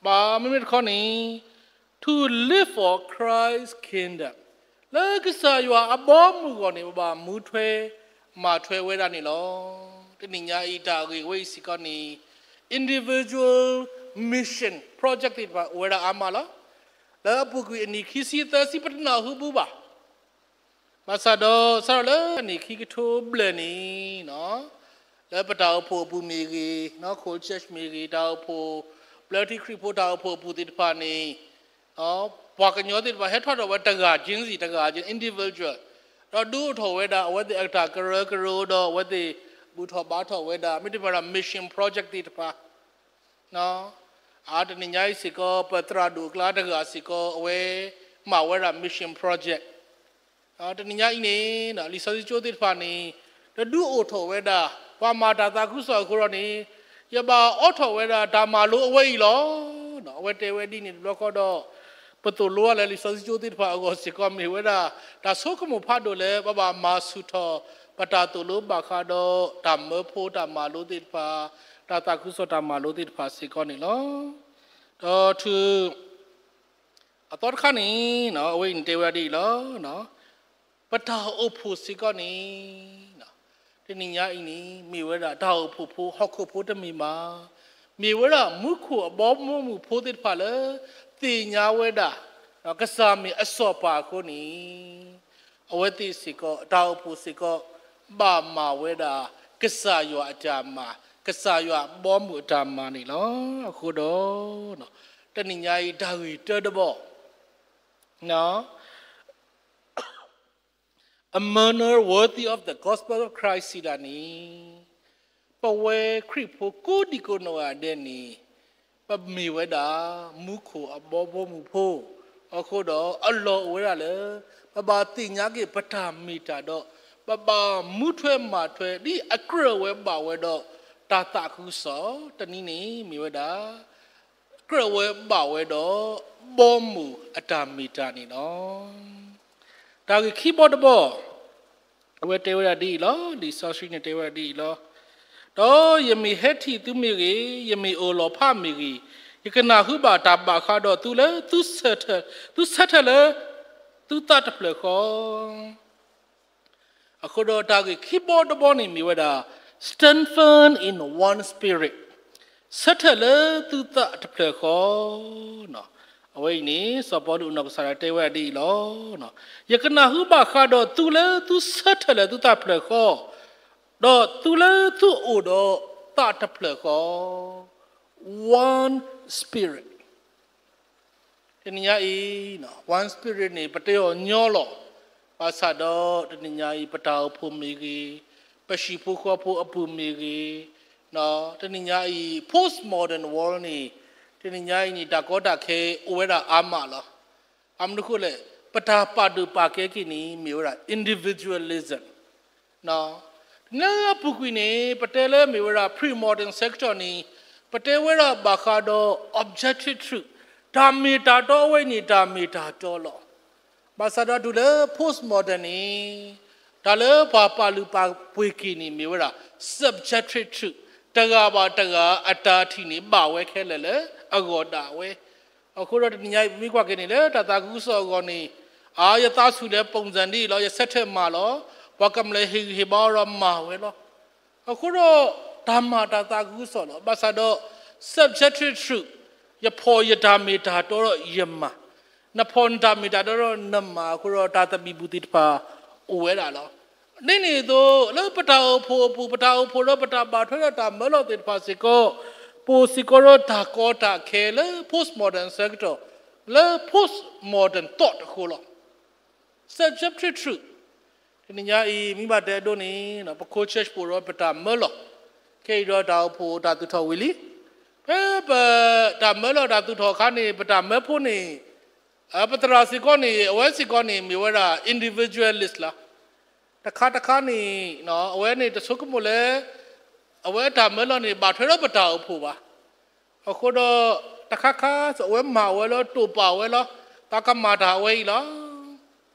ဘၣ်မ့မ့ၢ်တခီန့ၣ် to live for Christ's kingdom, လၢကစၢ်ယွၤအဘီအမုၢ်အဂီၢ်န့ၣ် ပဘၣ်မူထွဲ မၤထွဲဝဲဒၣ်န့ၣ်လီၤ. တနံၤညါအံၤတၢ်ဂ့ၢ်ဝဲအံၤစ့ၢ်ကီးန့ၣ် individual mission project သ့ၣ်တဖၣ်အိၣ်ဝဲဒၣ်အါမးလီၤ. လၢအပူၤကွံာ်အနံၣ်ခံဆံသၢဆံ ပတနၢ်ဟူဘၣ် ဘၣ်ဆၣ်ဒီး စးထီၣ်လၢအနံၣ်ခံကထိဘျဲၣ်န့ၣ် လၢပတၢ်အိၣ်ဖှိၣ်အပူၤမ့ၢ်ဂ့ၤ, Cold Church မ့ၢ်ဂ့ၤ, တၢ်အိၣ်ဖှိၣ် ဘျၢထံခရံာ်ဖိတၢ်အိၣ်ဖှိၣ်အပူၤသ့ၣ်တဖၣ်န့ၣ် ပှၤကညီသ့ၣ်တဖၣ်ဟဲထီၣ်ထီၣ်ဝဲတဂၤ ချင်းစီ တဂၤ individual ဒီးဒုးအိၣ်ထီၣ်ဝဲဒၣ်အဝဲသ့ၣ်အတၢ်ကရၢကရိဒီး အဝဲသ့ၣ်ဘူၣ်ထီၣ်ဘါထီၣ်ဝဲဒၣ် မ့တမ့ၢ်ဒီး mission project သ့ၣ်တဖၣ် အါတနံၤညါအံၤစ့ၢ်ကီး ပသရၣ်ဒိၣ်အကျါတဂၤစ့ၢ်ကီး အဝဲမၤဝဲဒၣ် mission project တနံၤညါအံၤန့ၣ် လံာ်စီဆှံကၠိသ့ၣ်တဖၣ်န့ၣ် တဒုးအိၣ်ထီၣ်ဝဲဒၣ် ပှၤမၤတၢ်သးခုကစီၣ်အဃိဒီးန့ၣ် ယဘၣ်အိးထီၣ်ဝဲဒၣ်တၢ်မၤလိအဝဲအံၤလီၤ. အဝဲတဲဝဲဒ်န့ၣ်တဘျီဃီဒီး ပသိၣ်လိအါလၢလံာ်စီဆှံကၠိသ့ၣ်တဖၣ်အဂီၢ်စ့ၢ်ကီး မ့ၢ်ဝဲဒၣ် တၢ်ဆိကမိၣ်ဖးဒိၣ်လၢ ပဘၣ်မၤဆူၣ်ထီၣ် ပတၢ်သိၣ်လိဘၣ်ဃးဒီး တၢ်မၢဖိတၢ်မၤလိသ့ၣ်တဖၣ်, တၢ်သးခုကစီၣ်တၢ်မၤလိသ့ၣ်တဖၣ်စ့ၢ်ကီးန့ၣ်လီၤ. ဒီးထု အသီတခါန့ၣ် အဝဲအံၤန့ၣ်တဲဝဲဒၣ်ဒ်အံၤလီၤ. ပတၢ်အိၣ်ဖှိၣ်စ့ၢ်ကီးန့ၣ် တနံၤညါအံၤန့ၣ် မ့ၢ်ဝဲဒၣ်တၢ်အိၣ်ဖှိၣ်ဖိ ဟီၣ်ခိၣ်ဖိတမ့ၢ်ဘၣ်. မ့ၢ်ဝဲဒၣ်မူခိၣ်အဘီမုၢ်ဖိသ့ၣ်တဖၣ်လၢ သ့ၣ်ညါဝဲဒၣ် ကစၢ်မ့ၢ်အစီၤပၤအဃိန့ၣ် အဝဲသ့ၣ်စ့ၢ်ကီး တၢ်အိၣ်ဖှိၣ်စ့ၢ်ကီး ဘၣ်မၤဝဲဒၣ် ကစၢ်ယွၤအတၢ်မၤ, ကစၢ်ယွၤအဘီမုၢ်အတၢ်မၤန့ၣ်လီၤ. အဃိဒီး တနံၤညါအံၤတၢ်ဂ့ၢ်တၢတဘီ a mourner worthy of the gospel of Christ စံးဒၣ်န့ၣ်, ပဝဲခရံာ်ဖိကိးဒံကိးနီၢ်ဂၤဒဲးန့ၣ် ပမ့ၢ်ဝဲဒၣ် မူခိၣ်အဘီဖိမုၢ်ဖိ, အဃိဒီးအလီၢ်အိၣ်ဝဲဒၣ်လၢ ပဘၣ်သ့ၣ်ညါက့ၤပတၢ်မ့ၢ်တၢ်တီ, ပဘၣ်မူထွဲမၤထွဲ ဒ်အကြၢးဝဲဘၣ်ဝဲဒီး တၢ်သးခုကစီၣ်တနံၤန့ၣ် မ့ၢ်ဝဲဒၣ် ကြၢးဝဲဘၣ်ဝဲဒီး ဘီမုၢ်အတၢ်မ့ၢ်တၢ်န့ၣ်လီၤ. တၢ်ဂ့ၢ်ခံဘီတဘီ အဝဲတဲဝဲဒၣ်ဒ်အံၤလီၤ. လံာ်စီဆှံန့ၣ်တဲဝဲဒၣ်ဒ်အံၤလီၤ. ဒီးယမ့ၢ်ဟဲထံၣ်သုမ့ၢ်ဂ့ၤ, ယမ့ၢ်အိၣ်လီၤဖးမ့ၢ်ဂ့ၤ, ယကနၢ်ဟူဘၣ်တၢ်ဘၣ်ဃးဒီးသုလၢသုဆၢထၢၣ်, သုဆၢထၢၣ်လၢသုသးတဖျၢၣ်ဃီ အဃိဒီးတၢ်ဂ့ၢ်ခံဘီတဘီန့ၣ်မ့ၢ်ဝဲဒၣ် strengthen in one spirit, ဆၢထၢၣ်လၢသုသးတဖျၢၣ်ဃီ. အဝဲအံၤန့ၣ် စီၤပီလူးအနီၢ်ကစၢ်ဒၣ်တဲဝဲဒၣ်ဒ်အံၤလီၤ. ယကနၢ်ဟူဘၣ်ဃးဒီးသုလၢသုဆၢထၢၣ်လၢသုသးတဖျၢၣ်ဃီ, ဒီးသုလၢသုအိၣ်ဒီးသးတဖျၢၣ်ဃီ one spirit တနံၤညါအံၤ one spirit န့ၣ် ပတဲအီၤညီလီၤ. ဘၣ်ဆၣ်ဒီးတနံၤညါအံၤ ပတၢ်အိၣ်ဖှိၣ်မ့ၢ်ဂ့ၤ, ပဟံၣ်ဖိဃီဖိအပူၤမ့ၢ်ဂ့ၤ, တနံၤညါအံၤ postmodern world န့ၣ် တနံၤညါအံၤန့ၣ် တၢ်ကီတၢ်ခဲအိၣ်ဝဲဒၣ်အါမးလီၤ. အမနုၤဃိလဲၣ်, ပတၢ်ပာ်ဒိၣ်ပာ်ကဲက့ၤန့ၣ် မ့ၢ်ဝဲဒၣ် individualism လၢအပူၤကွံာ်န့ၣ် ပတဲလၢမ့ၢ်ဝဲဒၣ် pre-modern sector န့ၣ် ပတဲဝဲဒၣ်ဘၣ်ဃးဒီး objective truth, တၢ်မ့ၢ်တၢ်တီအဝဲန့ၣ် တၢ်မ့ၢ်တၢ်တီလီၤ. ဘၣ်ဆၣ်ဒီးတုၤလၢ postmodern န့ၣ် တၢ်လၢပှၤပာ်လုၢ်ပာ်ပှ့ၤက့ၤန့ၣ်မ့ၢ်ဝဲဒၣ် subjective truth, တဂၤဘၣ်တဂၤအတၢ်ထံၣ်န့ၣ် ဘၣ်ဝဲခဲလၢာ်လၢအဂီၢ်ဒၣ်ဝဲ အဃိဒီးတနံၤညါအံၤ ပမ့ၢ်ကွၢ်က့ၤန့ၣ်လၢ တၢ်သးခုကစီၣ်အဂီၢ်န့ၣ်, အါ ယသးဆူၣ်လၢ ပုံစံ ဒ်အံၤလီၤ, ယဆၢထၢၣ်မၤလီၤ, ပှၤကမျၢၢ်ဟ့ၣ်ဂံၢ်ဟ့ၣ်ဘါအီၤဒီးမၤဝဲလီၤ. အဃိဒီး တၢ်မၤတၢ်သးခုကစီၣ်လီၤ. ဘၣ်ဆၣ်ဒီး subjective truth, ယဖီၣ်ယတၢ်မ့ၢ်တၢ်တီဒီးယမၤ, နဖီၣ်နတၢ်မ့ၢ်တၢ်တီဒီးနမၤ, အဃိဒီးတၢ်သဘံၣ်ဘုၣ်သ့ၣ်တဖၣ်အိၣ်ဝဲဒၣ်လီၤ. ဒ်န့ၣ်အသိး လၢပတၢ်အိၣ်ဖှိၣ်အပူၤ ပတၢ်အိၣ်ဖှိၣ်ဒီးပတၢ်ဘၣ်ထွဲဒီးတၢ်မၢလီၤသ့ၣ်တဖၣ်စ့ၢ်ကီး, ပအိၣ်စ့ၢ်ကီးဒီးတၢ်ကီတၢ်ခဲလၢ postmodern sector, လၢ postmodern thought အဃိလီၤ. Subjective truth, တနံၤညါအံၤ မ့ၢ်ဘၣ်တဲအဒိန့ၣ် ပ co-church ပအိၣ်ဒီးပတၢ်မၢလီၤ, ခဲအံၤဒီးတၢ်အိၣ်ဖှိၣ်တၢ်သူၣ်ထီၣ်ဝံၤလံ, ဖဲပတၢ်မၢလီၤတၢ်သူၣ်ထီၣ်အခါန့ၣ် ပတၢ်မၢဖိန့ၣ် ပသရၣ်စ့ၢ်ကီးန့ၣ် အဝဲစ့ၢ်ကီးန့ၣ် မ့ၢ်ဝဲဒၣ် individualist လီၤ. တခါတခါန့ၣ် အဝဲန့ၣ်တဆိကမိၣ်လၢ အဝဲအတၢ်မၢလီၤန့ၣ် ဘၣ်ထွဲဒီးပတၢ်အိၣ်ဖှိၣ်ဘၣ်. အဃိဒီး တခါခါစ့ၢ် အဝဲမၤဝဲလီၤ တိာ်ပာ်ဝဲလီၤ, သးကမၤတၢ်ဝဲအံၤလီၤ.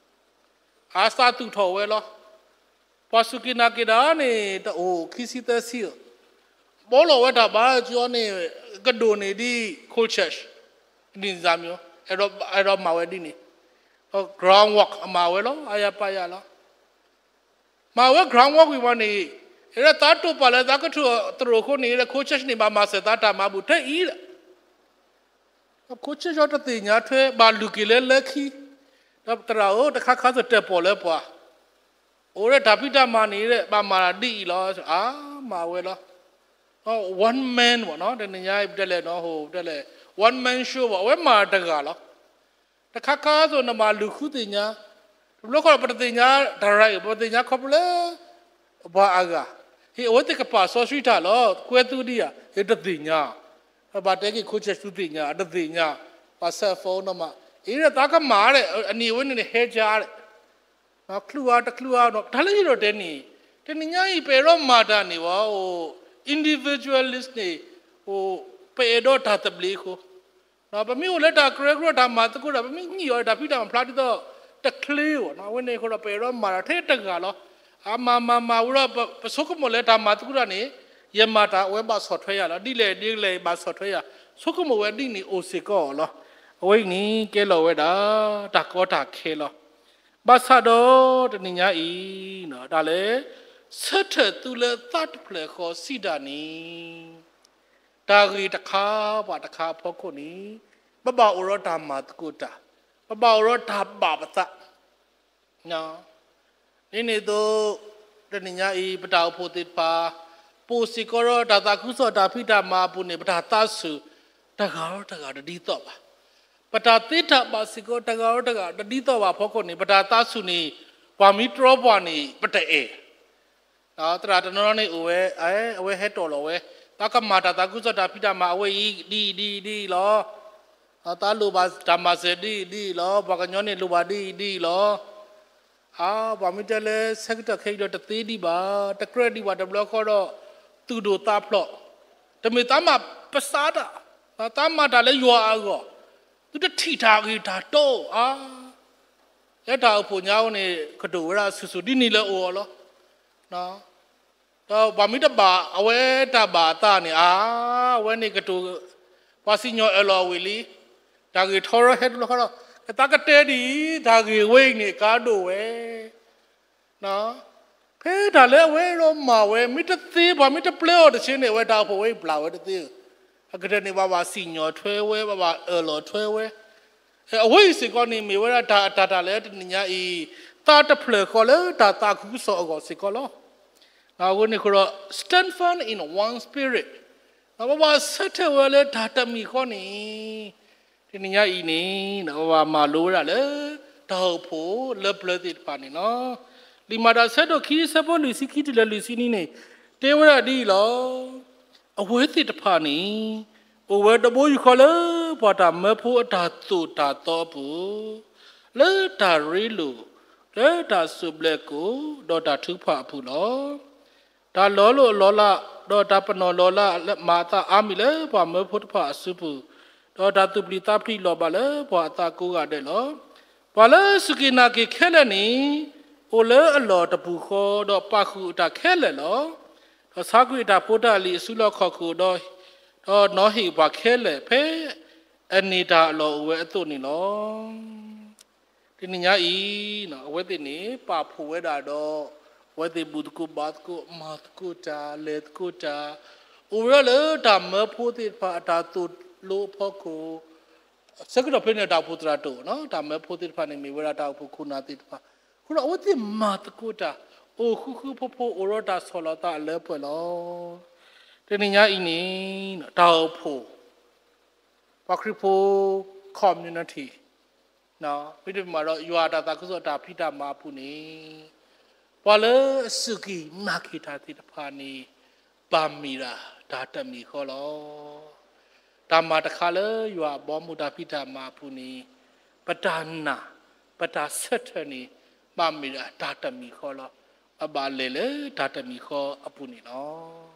အသးသူၣ်ထီၣ်ဝဲလီၤ. ပှၤစူၢ်က့ၤနာ်က့ၤတၢ်န့ၣ် တအိၣ်ခံဆံသၢဆံဧိၤ, ဘီလီၤဝဲတၢ်ဘါကၠီန့ၣ် ကဒိၣ်န့ၢ်ဒ် co-church ဒ်န့ၣ် အဲၣ်ဒိးမၤဝဲဒ်န့ၣ်, groundwork အမၤဝဲလီၤ အါယၤပာ်ယၤလီၤ. မၤဝဲ groundwork ဝံၤဝဲန့ၣ်, အဲၣ်ဒိးသးတိာ်ပာ်လၢသးကထူၣ်သရိာ်အဃိန့ၣ် အဲၣ်ဒိး co-church န့ၣ် ဘၣ်မၤစၢၤသးတၢ်မၤဘူၣ်ထဲအံၤလီၤ. ခိၣ်ဆ့ၣ်စီတသ့ၣ်ညါထွဲ ဘၣ်လုၢ်က့ၤလၢလၢခံ, ဒီးသရၣ်ဧၢ တခါခါစ့ၢ်တဲပီၣ်လၢပှၤ, အိၣ်ဒီးတၢ်ဖံးတၢ်မၤန့ၣ် ဘၣ်မၤဒ်အံၤလီၤ, အါ မၤဝဲလီၤ. one man ဘၣ်နီၤ, တနံၤညါအံၤပတဲလဲၣ်နီၤ ဟိတဲလဲၣ် one man show ဘၣ်, အဝဲမၤတဂၤလီၤ. တခါခါစ့ၢ်နမၤလုၢ်ဃုသ့ၣ်ညါ, တဘျီဃီပတသ့ၣ်ညါတၢ်ရၤအံၤ ပသ့ၣ်ညါခီဖျိလၢ ပှၤအဂၤ, ဟ့ၣ် အဝဲသ့ၣ်ကပာ်စီဆှံတၢ်လီၤ, ကွဲသုဒံးဧါ, ဟ့ၣ် တသ့ၣ်ညါ, ဘၣ်တဲက့ၤ ခိၣ်ဆ့ၣ် သုသ့ၣ်ညါ တသ့ၣ်ညါ, ပှၤ cell phone နီၤမး, အံၤ သးကမၤဒီး အနံၤအဝဲန့ၣ်န့ၣ် ဟဲကါဒီး, ချုးအါတချုးအါနီၤ, တၢ်လၢယအဲၣ်ဒိးတဲန့ၣ်, တနံၤညါအံၤ ပအဲၣ်ဒိးမၤတၢ်န့ၣ်ဝဲ, individualist န့ၣ်, ပအဲၣ်ဒိးတၢ်သဘျ့အဃိ ပမ့ၢ်အိၣ်လၢတၢ်ကရၢကရိတၢ်မၤသကိးတၢ် ပမ့ၢ်ညံၣ်အီၤတၢ်ဖံးတၢ်မၤဖျါဒ်သိးတချ့ဘၣ်နီၤ, အဝဲန့ၣ်အဃိဒီး ပအဲၣ်ဒိးမၤတၢ်ထဲတဂၤလီၤ. အမၤမၤမၤဝံၤဒီး ပဆိကမိၣ်လၢတၢ်မၤသကိးတၢ်န့ၣ် ယမၤတၢ်အဝဲဘၣ်ဆီၣ်ထွဲယၤလီၤ, ဒ်လဲၣ်ဒ်လဲၣ်ဘၣ်ဆီၣ်ထွဲယၤ, ဆိကမိၣ်ဝဲဒ်န့ၣ်အိၣ်စ့ၢ်ကီးလီၤ. အဝဲအံၤန့ၣ် ကဲလီၤဝဲဒၣ် တၢ်ကီတၢ်ခဲလီၤ. ဘၣ်ဆၣ်ဒီးတနံၤညါအံၤ, တၢ်လၢ ဆၢထၢၣ်သုလၢသးတဖျၢၣ်ဃီစံးတၢ်န့ၣ် တၢ်ဂ့ၢ်တခါပှၤတခါအဖီခိၣ်န့ၣ်, ပဘၣ်အိၣ်ဒီးတၢ်မၤသကိးတၢ်, ပဘၣ်အိၣ်ဒီးတၢ်ဘၣ်ပသး, ဒ်န့ၣ်အသိး တနံၤညါအံၤ ပတၢ်အိၣ်ဖှိၣ်သ့ၣ်တဖၣ်, ပအိၣ်စ့ၢ်ကီးဒီးတၢ်သးခုကစီၣ်တၢ်ဖံးတၢ်မၤအပူၤန့ၣ် ပတၢ်သးဆူၣ်တဂၤဒီးတဂၤတဒ်သိးဘၣ်. ပတၢ်သ့တၢ်ဘၣ်စ့ၢ်ကီးတဂၤဒီးတဂၤ တဒ်သိးဘၣ်အဖီခိၣ်န့ၣ် ပတၢ်သးဆူၣ်န့ၣ် ပှၤမ့ၢ်တြီပှၤန့ၣ် ပတအဲၣ် သရၣ်တနီၤနီၤန့ၣ်အိၣ်ဝဲ, အဝဲဟဲတီၣ်လီၤဝဲ, သးကမၤတၢ်သးခုကစီၣ်တၢ်ဖံးတၢ်မၤအဝဲအံၤ ဒ်အံၤဒ်အံၤဒ်အံၤလီၤ. သးလိၣ်ဘၣ်တၢ်မၤစၢၤဒ်အံၤဒ်အံၤလီၤ. ပှၤကညီန့ၣ်လိၣ်ဘၣ်ဒ်အံၤဒ်အံၤလီၤ. အါ, ပှၤမ့ၢ်တဲလၢဆၢကတီၢ်ခဲအံၤဒီးတသ့ဒံးဘၣ်, တကြၢးဒံးဘၣ်တဘျီဃီဒီး သူၣ်ဒိၣ်သးဖျိး, တမ့ၢ်သးမၤပစးတၢ်, သးမၤတၢ်လၢယွၤအဂီၢ်, သုတထံၣ်တၢ်ဂ့ၢ်တၢ်တီဧါ. လၢတၢ်အိၣ်ဖှိၣ်ညါအအိၣ်န့ၣ် ကတိၤဝဲဒၣ်ဆူၣ်ဆူၣ်ဒ်န့ၣ်လၢအိၣ်အီၤလီၤ. ဒီးပှၤမ့ၢ်တဘၣ်အဝဲတၢ်ဘၣ်အသးန့ၣ် အါ, အဝဲန့ၣ်ကတိၤ, ပှၤစံၣ်ညီၣ်အၢၣ်လီၤဝံၤလံ, တၢ်ဂ့ၢ်ထီရီဟဲတဘျီဃီဒီး ကသးကတဲဒ်အံၤ, တၢ်ဂ့ၢ်ဝဲအံၤန့ၣ် ကါဒိၣ်ဝဲ ဖဲတၢ်လၢအဝဲအံၤမၤဝဲ မ့ၢ်တသ့ ပှၤမ့ၢ်တပျဲအီၤတဆ့န့ၣ် အဝဲတၢ်အိၣ်ဖှိၣ်ဝဲအံၤပျၢ်ဝဲတသ့ဧၢ. အကတၢၢ်န့ၣ် ဘၣ်ဘၣ်စံၣ်ညီၣ်ထွဲဝဲ, ဘၣ်ဘၣ်အၢၣ်လီၤထွဲဝဲ. အဝဲအံၤစ့ၢ်ကီးန့ၣ် မ့ၢ်ဝဲဒၣ်တၢ်အတၢ်တၢ်လၢတနံၤညါအံၤ သးတဖျၢၣ်ဃီလၢတၢ်သးခုကစီၣ်အဂီၢ်စ့ၢ်ကီးလီၤ. အဃိန့ၣ်အဃိဒီး strengthen in one spirit, ဘၣ်ဘၣ်ဆၢထၢၣ်ဝဲလၢတၢ်တမံၤဃီန့ၣ် တနံၤညါအံၤန့ၣ် ပဘၣ်မၤလိဝဲဒၣ်လၢ တၢ်အိၣ်ဖှိၣ်လၢပျၢၤသ့ၣ်တဖၣ်န့ၣ်လီၤ. လံာ်မၤတၢ်ဆၢဒိၣ်ခံ ဆၢဖိလွံၢ်ဆံခံတုၤလၢလွံၢ်ဆံနွံန့ၣ် တဲဝဲဒၣ်ဒ်အံၤလီၤ. အဝဲသ့ၣ်တဖၣ်န့ၣ် အိၣ်ဝဲတဘိယူၢ်ဃီလၢ ပှၤတၢ်မၢဖိအတၢ်သိၣ်တၢ်သီအပူၤ, လၢတၢ်ရ့လိာ်, လၢတၢ်စူၣ်ဘျဲၣ်ကိၣ်, ဒီးတၢ်ထုကဖၣ်အပူၤလီၤ. တၢ်လီၤလိၢ်အလီၤလး, ဒီးတၢ်ပနီၣ်လီၤလးမၤအသးအါမံၤလၢပှၤမၢဖိတဖၣ်အစုပူၤ, ဒီးတၢ်သူၣ်ပျံၤသးဖျံးလီၤဘၣ်လၢပှၤအသးကိးဂၤဒဲးလီၤ. ပှၤလၢစူၢ်က့ၤနာ်က့ၤခဲလၢာ်န့ၣ် အိၣ်လၢအလီၢ်တပူၤဃီ, ဒီးပာ်ဃုာ်အတၢ်ခဲလၢာ်လီၤ. ဒီးဆါကွံာ်အတၢ်ဖိတၢ်လံၤအစုလီၢ်ခီၣ်ခိၣ်, ဒီးနီၤဟ့ၣ်ပှၤခဲလၢာ် ဖဲအန့ၢ်တၢ်အလီၢ်အိၣ်ဝဲအသိးန့ၣ်လီၤ. တနံၤညါအံၤ အဝဲသ့ၣ်န့ၣ် ပာ်ဖှိၣ်ဝဲဒၣ်ဒီး အဝဲသ့ၣ်ဘူၣ်သကိးဘါသကိး မၤသကိးတၢ် လဲၤသကိးတၢ် အိၣ်ဝဲဒၣ်လၢတၢ်မၢဖိသ့ၣ်တဖၣ်အတၢ်သိၣ်လိအဖီခိၣ်, ဆၢကတီၢ်ဖဲန့ၣ်တၢ်အိၣ်ဖှိၣ်သရၣ်ဒိၣ် တၢ်မၢဖိသ့ၣ်တဖၣ်န့ၣ် မ့ၢ်ဝဲဒၣ်တၢ်အိၣ်ဖှိၣ်ခိၣ်နၢ်သ့ၣ်တဖၣ်, အဃိဒီးအဝဲသ့ၣ်မၤသကိးတၢ် အိၣ်ဃူဃူဖိးဖိး အိၣ်ဒီးတၢ်ဆီၣ်လီၤသးအလၢပှဲၤလီၤ. တနံၤညါအံၤန့ၣ် တၢ်အိၣ်ဖှိၣ် ပှၤခရံာ်ဖိ community မ့တမ့ၢ်ဒီး ယွၤအတၢ်သးခုကစီၣ်တၢ်ဖံးတၢ်မၤအပူၤန့ၣ် ပှၤလၢအစူၢ်က့ၤနာ်က့ၤတၢ်သ့ၣ်တဖၣ်န့ၣ် ဘၣ်မ့ၢ်ဒၣ်တၢ်တမံၤဃီလီၤ. တၢ်မၤတခါလၢယွၤအဘီအမုၢ်တၢ်ဖံးတၢ်မၤအပူၤန့ၣ် ပတၢ်နာ် ပတၢ်ဆၢထၢၣ်န့ၣ် ဘၣ်မ့ၢ်ဒၣ်တၢ်တမံၤဃီလီၤ. ပဘၣ်လဲၤလၢတၢ်တမံၤဃီအပူၤန့ၣ်လီၤ.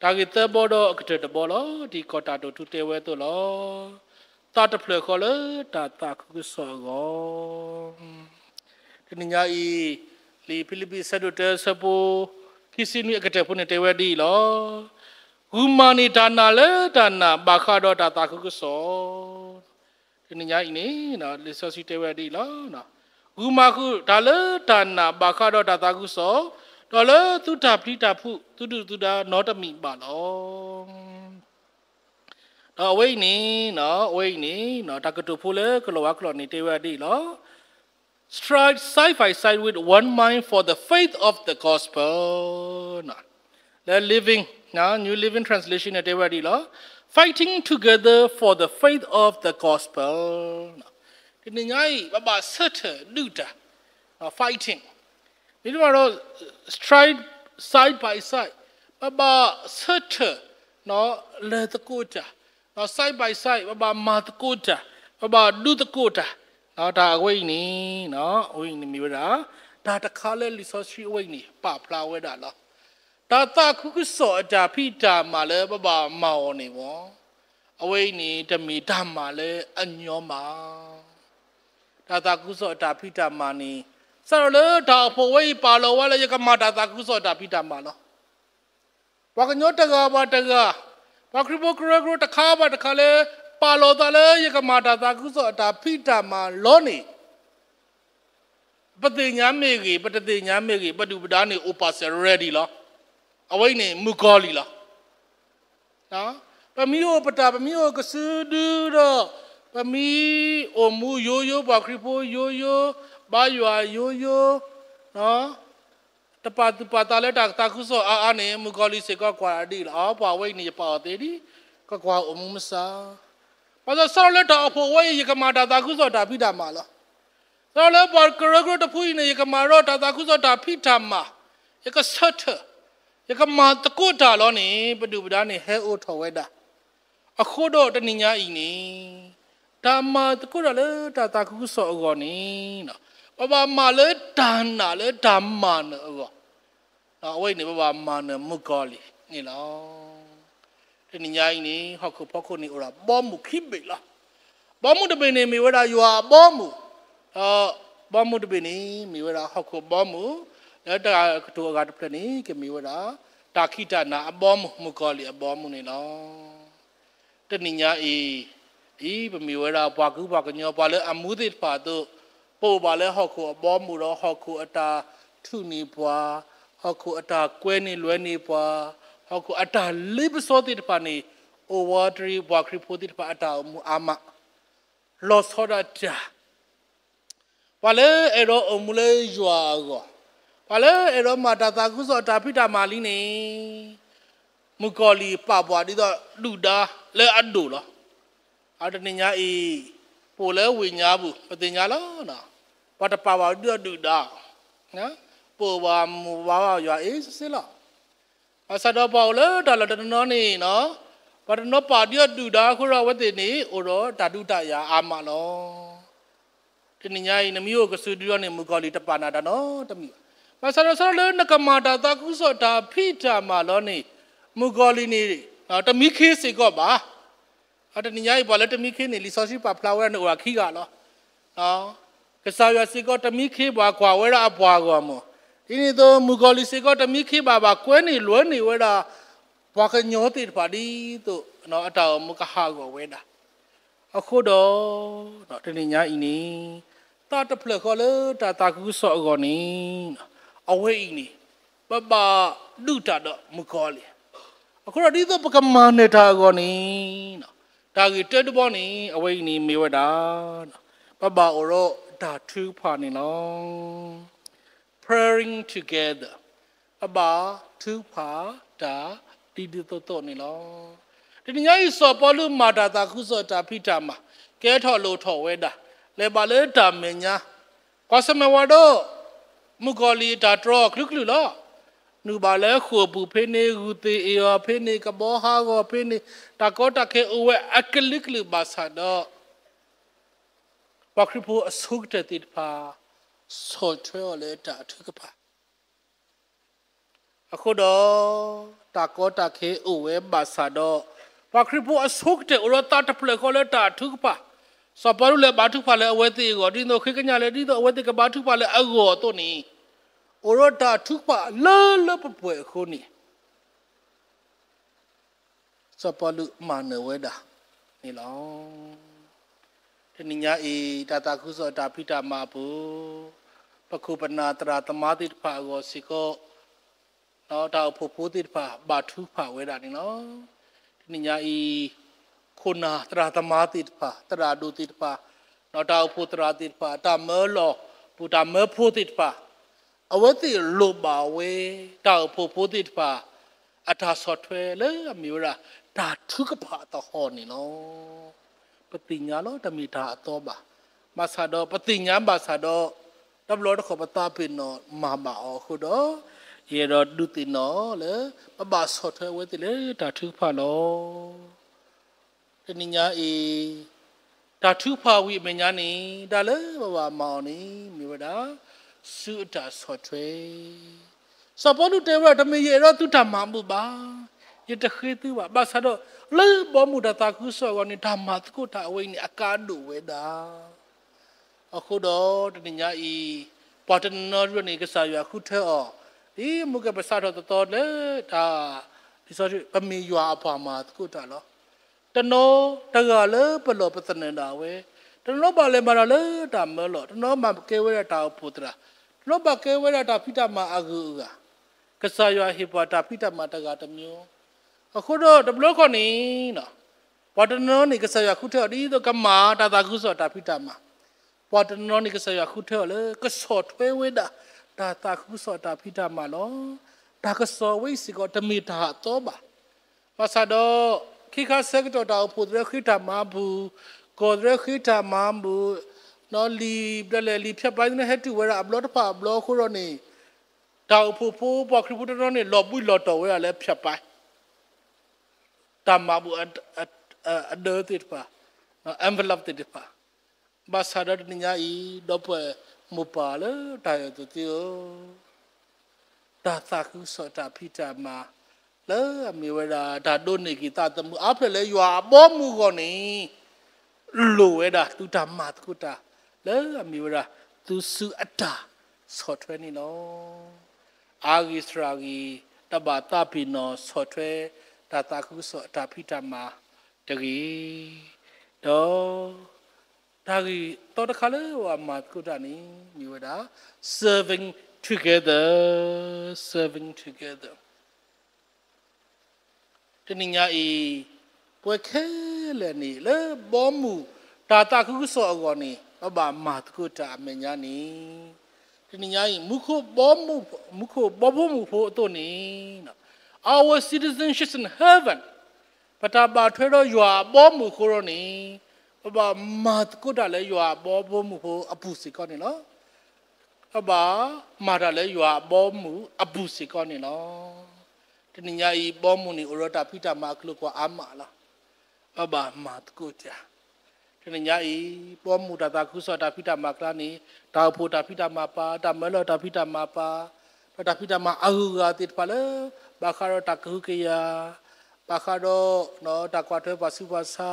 တၢ်ဂ့ၢ်သၢဘီဒီးအကတၢၢ်တဘီလီၤ. ဒ်ကီၢ်တၢ်တိာ်ထူတဲဝဲအသိးလီၤ. သးတဖျၢၣ်ဃီလၢတၢ်သးခုကစီၣ်အဂီၢ် တနံၤညါအံၤ လံာ်ဖံလံးပံးဆၢဒိၣ်တၢဆၢဖိ ခံဆံနွံအကတၢၢ်ဖိန့ၣ်တဲဝဲဒ်အံၤလီၤ. ဂုာ်မၤန့ၢ်တၢ်နာ်လၢတၢ်နာ်ဘၣ်ဃးဒီးတၢ်သးခုကစီၣ် တနံၤညါအံၤန့ၣ် လံာ်စီဆှံတဲဝဲဒ်အံၤလီၤ. ဂုာ်မၤဃုာ်တၢ်လၢတၢ်နာ်ဘၣ်ဃးဒီးတၢ်သးခုကစီၣ်, ဒီးလၢသုတၢ်ပျံၤတၢ်ဖုး သုဒုၣ်သုဒါနီတမံၤဘၣ်လီၤ. ဒီးအဝဲအံၤန့ၣ်, အဝဲအံၤန့ၣ် တၢ်ကတိၤဖိလၢကလီၤဝါကျိာ်န့ၣ်တဲဝဲဒ်အံၤလီၤ. Strive side by side with one mind for the faith of the gospel. လၢ Living, New Living Translation န့ၣ်တဲဝဲဒ်အံၤလီၤ. Fighting together for the faith of the gospel. တနံၤညါအံၤ ပဘၣ်ဆၢထၢၣ်ဒုးတၢ် fighting မ့တမ့ၢ်ဒီး strive side by side ပဘၣ်ဆၢထၢၣ် လဲၤသကိးတၢ် side by side ပဘၣ်မၤသကိးတၢ် ပဘၣ်ဒုးသကိးတၢ် တၢ်အဝဲအံၤန့ၣ် အဝဲအံၤန့ၣ်မ့ၢ်ဝဲဒၣ် တၢ်တခါလၢလံာ်စီဆှံအဝဲအံၤန့ၣ် ပာ်ဖျါဝဲဒၣ်လီၤ. တၢ်သးခုကစီၣ်အတၢ်ဖံးတၢ်မၤလၢပဘၣ်မၤအီၤန့ၣ်ဝဲ အဝဲအံၤန့ၣ် တမ့ၢ်တၢ်မၤလၢအညီမး တၢ်သးခုကစီၣ်အတၢ်ဖံးတၢ်မၤန့ၣ် စးထီၣ်လၢတၢ်အိၣ်ဖှိၣ်ဝဲအံၤပာ်လီၤဝဲလၢယကမၤတၢ်သးခုကစီၣ်အတၢ်ဖံးတၢ်မၤလီၤ. ပှၤကညီတဂၤဘၣ်တဂၤ, ပှၤခရံာ်ဖိကရၢကရိတခါဘၣ်တခါလၢ ပာ်လီၤသးလၢယကမၤတၢ်သးခုကစီၣ်အတၢ်ဖံးတၢ်မၤလီၤန့ၣ် ပသ့ၣ်ညါမ့ၢ်ဂ့ၤ, ပတသ့ၣ်ညါမ့ၢ်ဂ့ၤ, ပဒုၣ်ပဒါန့ၣ်အိၣ်ပာ်စၢၤ ready လီၤ. အဝဲအံၤန့ၣ် မုၣ်ကီၤလံၢ်လီၤ. ပမ့ၢ်အိၣ်ပတၢ်, ပမ့ၢ်အိၣ်ကစုဒုဒီး, ပမ့ၢ်အိၣ်မူယိယိ, ပှၤခရံာ်ဖိယိယိ, ဘါယွၤယိယိ, တပာ်သူၣ်ပာ်သးလၢတၢ်သးခုကစီၣ်အါအါန့ၣ် မုၣ်ကီၤလံၢ်စ့ၢ်ကီးကွၢ်ဒ်အံၤလီၤ. အပှၤဝဲအံၤန့ၣ် ယပာ်အီၤသ့ဒံး, ကကွၢ်အိၣ်မူမဆါ. ဘၣ်ဆၣ်စးထီၣ်လၢတၢ်အိၣ်ဖှိၣ်အဝဲအံၤ ယကမၤတၢ်သးခုကစီၣ်တၢ်ဖံးတၢ်မၤလီၤ. စးထီၣ်လၢပှၤကရၢကရိတဖုအံၤန့ၣ် ယကမၤဒီးတၢ်သးခုကစီၣ်တၢ်ဖံးတၢ်မၤ, ယကဆၢထၢၣ်, ယကမၤသကိးတၢ်လီၤန့ၣ် ပဒုၣ်ပဒါန့ၣ် ဟဲအိးထီၣ်ဝဲဒၣ်. အဃိဒီးတနံၤညါအံၤန့ၣ် တၢ်မၤသကိးတၢ်လၢတၢ်သးခုကစီၣ်အဂီၢ်န့ၣ် ပဘၣ်မၤလၢတၢ်နာ်လၢတၢ်မၤနၢၤအဂီၢ်, အဝဲအံၤန့ၣ် ပဘၣ်မၤနၢၤမုၣ်ကီၤလံၢ်န့ၣ်လီၤ. တနံၤညါအံၤန့ၣ် ဟီၣ်ခိၣ်ဖီခိၣ်န့ၣ် အိၣ်ဒၣ်ဘီမုၢ်ခံဘ့ၣ်လီၤ. ဘီမုၢ်တဘ့ၣ်န့ၣ် မ့ၢ်ဝဲဒၣ်ယွၤအဘီမုၢ်, ဒီးဘီမုၢ်တဘ့ၣ်န့ၣ် မ့ၢ်ဝဲဒၣ်ဟီၣ်ခိၣ်ဘီမုၢ်, လၢတၢ်ကတိၤအဂၤတဖျၢၣ်န့ၣ် ကမ့ၢ်ဝဲဒၣ် တၢ်ခံးတၢ်နၤအဘီမုၢ်, မုၣ်ကီၤလံၢ်အဘီမုၢ်န့ၣ်လီၤ. တနံၤညါအံၤ အံၤ ပမ့ၢ်ဝဲဒၣ်ပှၤကူပှၤကညီ ပှၤလၢအမူသ့ၣ်တဖၣ်အသိး, ပအိၣ်ဘၣ်လၢဟီၣ်ခိၣ်အဘီမုၢ်ဒီး ဟီၣ်ခိၣ်အတၢ်ထုးန့ၢ်ပှၤ, ဟီၣ်ခိၣ်အတၢ်ကွဲန့ၢ်လွဲန့ၢ်ပှၤ, ဟီၣ်ခိၣ်အတၢ်လ့ပစီသ့ၣ်တဖၣ်န့ၣ် အိၣ်ဝးတရံးပှၤခရံာ်ဖိသ့ၣ်တဖၣ်အတၢ်အိၣ်မူအါမး လီၤဆီဒၣ်တၢ် ပှၤလၢအဲၣ်ဒိးအိၣ်မူလၢယွၤအဂီၢ်, ပှၤလၢအဲၣ်ဒိးမၤတၢ်သးခုကစီၣ်တၢ်ဖံးတၢ်မၤလံန့ၣ် မုၣ်ကီၤလံၢ်ပာ်ပှၤဒ်သိးဒုၣ်ဒါလၢအဒိၣ်လီၤ. အတနံၤညါအံၤ ပအိၣ်လၢဝ့ၢ်ညါပူၤ ပသ့ၣ်ညါလီၤ. ပှၤတပာ်ဘၣ်ဒ်သိးဒုၣ်ဒါ, ပအိၣ်ဘၣ်မူဘၣ်ယွၤအ့စ့လီၤ. ဘၣ်ဆၣ်ဒီးပှၤအိၣ်လၢတၢ်လီၢ်တနီၤနီၤန့ၣ်, ပှၤတနီၤပာ်ဒ်သိးဒုၣ်ဒါအဃိဒီး အဝဲသ့ၣ်န့ၣ် အိၣ်ဒီးတၢ်ဒုးတၢ်ယၤအါမးလီၤ. တနံၤညါအံၤ နမ့ၢ်အိၣ်ကစုဒုဒီးန့ၣ် မုၣ်ကီၤလံၢ်တပာ်နၤတၢ်နီတမံၤဘၣ်. ဘၣ်ဆၣ်ဒီးစးထီၣ်လၢနကမၤတၢ်သးခုကစီၣ်တၢ်ဖံးတၢ်မၤလီၤန့ၣ် မုၣ်ကီၤလံၢ်န့ၣ် တမံခ့စ့ၢ်ကီးဘၣ်. တနံၤညါအံၤ ပှၤလၢတမံခ့န့ၣ် လံာ်စီဆှံပာ်ဖျါဝဲဒၣ်န့ၣ် အိၣ်ဒၣ်ခံဂၤလီၤ. ကစၢ်ယွၤစ့ၢ်ကီးတမံခ့ဘၣ် ကွၢ်ဝဲဒၣ်အပှၤဂီၢ်မး, ဒ်န့ၣ်အသိး မုၣ်ကီၤလံၢ်စ့ၢ်ကီးတမံခ့ဘၣ် ဘၣ်ကွဲန့ၢ်လွဲန့ၢ်ဝဲဒၣ် ပှၤကညီသ့ၣ်တဖၣ်ဒ်သိး အတၢ်အိၣ်မူကဟးဂီၤဝဲဒၣ်. အဃိဒီး တနံၤညါအံၤန့ၣ် သးတဖျၢၣ်ဃီလၢတၢ်သးခုကစီၣ်အဂီၢ်န့ၣ် အဝဲအံၤန့ၣ် ပဘၣ်ဒုးတၢ်ဒီးမုၣ်ကီၤလံၢ်. အဃိဒီးဒ်သိးပကမၤနၢၤတၢ်အဂီၢ်န့ၣ် တၢ်ဂ့ၢ်တၢတဘီန့ၣ် အဝဲအံၤန့ၣ်မ့ၢ်ဝဲဒၣ် ပဘၣ်အိၣ်ဒီးတၢ်ထုကဖၣ်န့ၣ်လီၤ. Praying together, ပဘၣ်ထုကဖၣ်တၢ်ဒ်ဒ်သိးသိးန့ၣ်လီၤ. တနံၤညါအံၤ စီၤပီလူးမၤတၢ်သးခုကစီၣ်တၢ်ဖံးတၢ်မၤ ကဲထီၣ်လိၣ်ထီၣ်ဝဲဒၣ် လဲၤဘၣ်လၢတၢ်မဲာ်ညါ, ကွၢ်ဆၢၣ်မဲာ်ဝဲဒီး မုၣ်ကီၤလံၢ်အတၢ်တြီအီၤအကလုာ်ကလုာ်လီၤ. နုာ်ဘၣ်လၢဃိာ်ပူၤဖဲန့ၣ်, ဂုၢ်သ့ၣ်အ့ၣ်အီၤဖဲန့ၣ်, ကဘီဟးဂီၤဖဲန့ၣ်, တၢ်ကီတၢ်ခဲအိၣ်ဝဲအကလုာ်ကလုာ်ဘၣ်ဆၣ်ဒီး ပှၤခရံာ်ဖိအဆိကတၢၢ်သ့ၣ်တဖၣ် ဆီၣ်ထွဲအီၤလၢတၢ်ထုကဖၣ်. အဃိဒီး တၢ်ကီတၢ်ခဲအိၣ်ဝဲဘၣ်ဆၣ်ဒီး ပှၤခရံာ်ဖိအဆိကတၢၢ်အိၣ်ဒီးသးတဖျၢၣ်ဃီလၢတၢ်ထုကဖၣ်. စီၤပီလူးလဲၤဘါထုကဖၣ်လၢအဝဲသ့ၣ်အဂီၢ် ဒ်သိးဃ့ကညးလၢဒ်သိးအဝဲသ့ၣ်ကဘါထုကဖၣ်လၢအဂီၢ်အသိးန့ၣ် အိၣ်ဒီးတၢ်ထုကဖၣ်လၢလၢပှဲၤပှဲၤအဃိန့ၣ် စီၤပီလူးမၤနၢၤဝဲဒၣ်န့ၣ်လီၤ. တနံၤညါအံၤ တၢ်သးခုကစီၣ်တၢ်ဖံးတၢ်မၤအပူၤ ပခိၣ်ပနၢ်သရၣ်သမါသ့ၣ်တဖၣ်အဂီၢ်စ့ၢ်ကီး ဒီးတၢ်အိၣ်ဖှိၣ်ဖိသ့ၣ်တဖၣ်ဘါထုကဖၣ်ဝဲဒၣ်န့ၣ်လီၤ. တနံၤညါအံၤ ခိၣ်နၢ်သရၣ်သမါသ့ၣ်တဖၣ် သရၣ်ဒိၣ်သ့ၣ်တဖၣ် ဒီးတၢ်အိၣ်ဖှိၣ်သရၣ်သ့ၣ်တဖၣ် တၢ်မၢလီၢ်ပူၤတၢ်မၢဖိသ့ၣ်တဖၣ် အဝဲသ့ၣ်လိၣ်ဘၣ်ဝဲ တၢ်အိၣ်ဖှိၣ်ဖိသ့ၣ်တဖၣ် အတၢ်ဆီၣ်ထွဲလၢအမ့ၢ်ဝဲဒၣ် တၢ်ထုကဖၣ်သဟီၣ်န့ၣ်လီၤ. ပသ့ၣ်ညါလီၤ တမ့ၢ်တၢ်အသီဘၣ်. ဘၣ်ဆၣ်ဒီး ပသ့ၣ်ညါဘၣ်ဆၣ်ဒီး တဘျီတခီၣ်ပသးပ့ၤနီၣ်မၤဘၣ်အီၤအဃိဒီး ယအဲၣ်ဒိးဒုးသ့ၣ်နီၣ်လၢ ပဘၣ်ဆီၣ်ထွဲအဝဲသ့ၣ်လၢတၢ်ထုကဖၣ်လီၤ. တနံၤညါအံၤ တၢ်ထုကဖၣ်ဝံၤအမဲာ်ညါန့ၣ် တၢ်လၢပဘၣ်မၤအီၤန့ၣ် မ့ၢ်ဝဲဒၣ် စုအတၢ်ဆီၣ်ထွဲ. စီၤပီလူးတဲဝဲဒၣ် တမ့ၢ်ယအဲၣ်ဒိးသုတၢ်မၤဘူၣ်ဘၣ်, ယတဃ့သုဘၣ်. ဘၣ်ဆၣ်ဒီး လၢဘီမုၢ်တၢ်သးခုကစီၣ်အဂီၢ်န့ၣ် တၢ်မၤသကိးတၢ်အဝဲအံၤန့ၣ် အကါဒိၣ်ဝဲဒၣ်. အဃိဒီးတနံၤညါအံၤ ပှၤတနီၤနီၤဒ်န့ၣ် ကစၢ်ယွၤဃုထၢအီၤ, ဒ်မုၢ်ကဲပစးထီၣ်သီသီလၢတၢ် လံာ်စီဆှံ ပမ့ၢ်ယွၤအပှၤမၤသကိးတၢ်လီၤ. တနီၤတဂၤလၢပလီၢ်ပသနၢၣ်ဒၣ်ဝဲ, တနီၤဘၣ်လဲၤမၤတၢ်လၢတၢ်မၢလီၢ်, တနီၤဘၣ်ကဲဝဲဒၣ်တၢ်အိၣ်ဖှိၣ်သရၣ်, တနီၤဘၣ်ကဲဝဲဒၣ်တၢ်ဖံးတၢ်မၤအဂုၤအဂၤ, ကစၢ်ယွၤဟ့ၣ်ပှၤတၢ်ဖံးတၢ်မၤတဂၤတမျိုး. အဃိဒီးတဘျီခီန့ၣ် ပှၤတနီၤနီၤန့ၣ် ကစၢ်ယွၤဃုထၢအီၤဒ်သိးကမၤတၢ်သးခုကစီၣ်တၢ်ဖံးတၢ်မၤ, ပှၤတနီၤနီၤန့ၣ် ကစၢ်ယွၤဃုထၢအီၤလၢ ကဆီၣ်ထွဲဝဲဒၣ် တၢ်သးခုကစီၣ်တၢ်ဖံးတၢ်မၤလီၤ. တၢ်ကစီၣ်ဝဲအံၤစ့ၢ်ကီး တမ့ၢ်တၢ်အသီဘၣ်. ဘၣ်ဆၣ်ဒီး ခံခါဆၢကတီၢ်တၢ်အိၣ်ဖှိၣ်သရဲၣ်ဃ့တၢ်မၤပူၤ, ကီၢ်သရဲၣ်ဃ့တၢ်မၤပူၤ, လံာ်ဘျဲၣ်လဲၣ်လံာ်ဖၠၣ်ပၢ်သ့ၣ်န့ၣ် ဟဲတုၤဝဲဒၣ်အဘျီတဖၣ်အဘျီအဃိဒီးန့ၣ်, တၢ်အိၣ်ဖှိၣ်ဖိပှၤခရံာ်ဖိတနီၤန့ၣ် လီၤဘှံးလီၤတီၤဝဲဒၣ်လၢဖၠၣ်ပၢ် တၢ်မၤပူၤအဒၢသ့ၣ်တဖၣ်, envelope သ့ၣ်တဖၣ်, ဘၣ်ဆၣ်ဒီးတနံၤညါအံၤ ဒီပုၢ်ဝဲၢ်မိၢ်ပၢ်လၢတၢ်အဲၣ်သ့ၣ်ဧၢ, တၢ်သးခုကစီၣ်တၢ်ဖံးတၢ်မၤ လၢအမ့ၢ်ဝဲဒၣ်တၢ်ဒိးန့ၢ်က့ၤသးသမူအါဖျၢၣ်လၢယွၤအဘီအမုၢ်အဂီၢ်န့ၣ်, လိၣ်ဝဲဒၣ်သုတၢ်မၤသကိးတၢ် လၢအမ့ၢ်ဝဲဒၣ်သုစုအတၢ်ဆီၣ်ထွဲန့ၣ်လီၤ. အါဂ့ၤစှၤဂ့ၤ တဘၣ်သးပ့ၤနီၣ်ဆီၣ်ထွဲ တၢ်သးခုကစီၣ်အတၢ်ဖံးတၢ်မၤတဂ့ၤ. ဒီး တၢ်ဂ့ၢ်သီတခါလၢပဘၣ်မၤသကိးတၢ်န့ၣ် မ့ၢ်ဝဲဒၣ် serving together, serving together. တနံၤညါအံၤ ပဝဲခဲလၢာ်န့ၣ် လၢဘီမုၢ်တၢ်သးခုကစီၣ်အဂီၢ်န့ၣ် ပဘၣ်မၤသကိးတၢ်အမဲာ်ညါန့ၣ်, တနံၤညါအံၤ မူခိၣ်ဘီမုၢ်, မူခိၣ်ဘီဖိမုၢ်ဖိအသိးန့ၣ်, our citizenship in heaven, ပတၢ်ဘၣ်ထွဲဒီးယွၤအဘီမုၢ်အဃိဒီးန့ၣ်, ပဘၣ်မၤသကိးတၢ်လၢယွၤအဘီဖိမုၢ်ဖိအပူၤစ့ၢ်ကီးန့ၣ်လီၤ. ပဘၣ်မၤတၢ်လၢယွၤအဘီမုၢ်အပူၤစ့ၢ်ကီးန့ၣ်လီၤ. တနံၤညါအံၤ ဘီမုၢ်န့ၣ် အိၣ်ဒီးတၢ်ဖံးတၢ်မၤအကျိၤကွၢ်အါမးလီၤ. ပဘၣ်မၤသကိးတၢ်. တနံၤညါအံၤ ဘီမုၢ်တၢ်သးခုကစီၣ်တၢ်ဖံးတၢ်မၤအကျါန့ၣ် တၢ်အိၣ်ဖှိၣ်တၢ်ဖံးတၢ်မၤပၢ်, တၢ်မၢလီၤတၢ်ဖံးတၢ်မၤပၢ်, ဒီးတၢ်ဖံးတၢ်မၤအဂုၤအဂၤသ့ၣ်တဖၣ်လၢ ဘၣ်ဃးဒီးတၢ်ကဟုကယာ်, ဘၣ်ဃးဒီး တၢ်ကွၢ်ထွဲပှၤဆူးပှၤဆါ,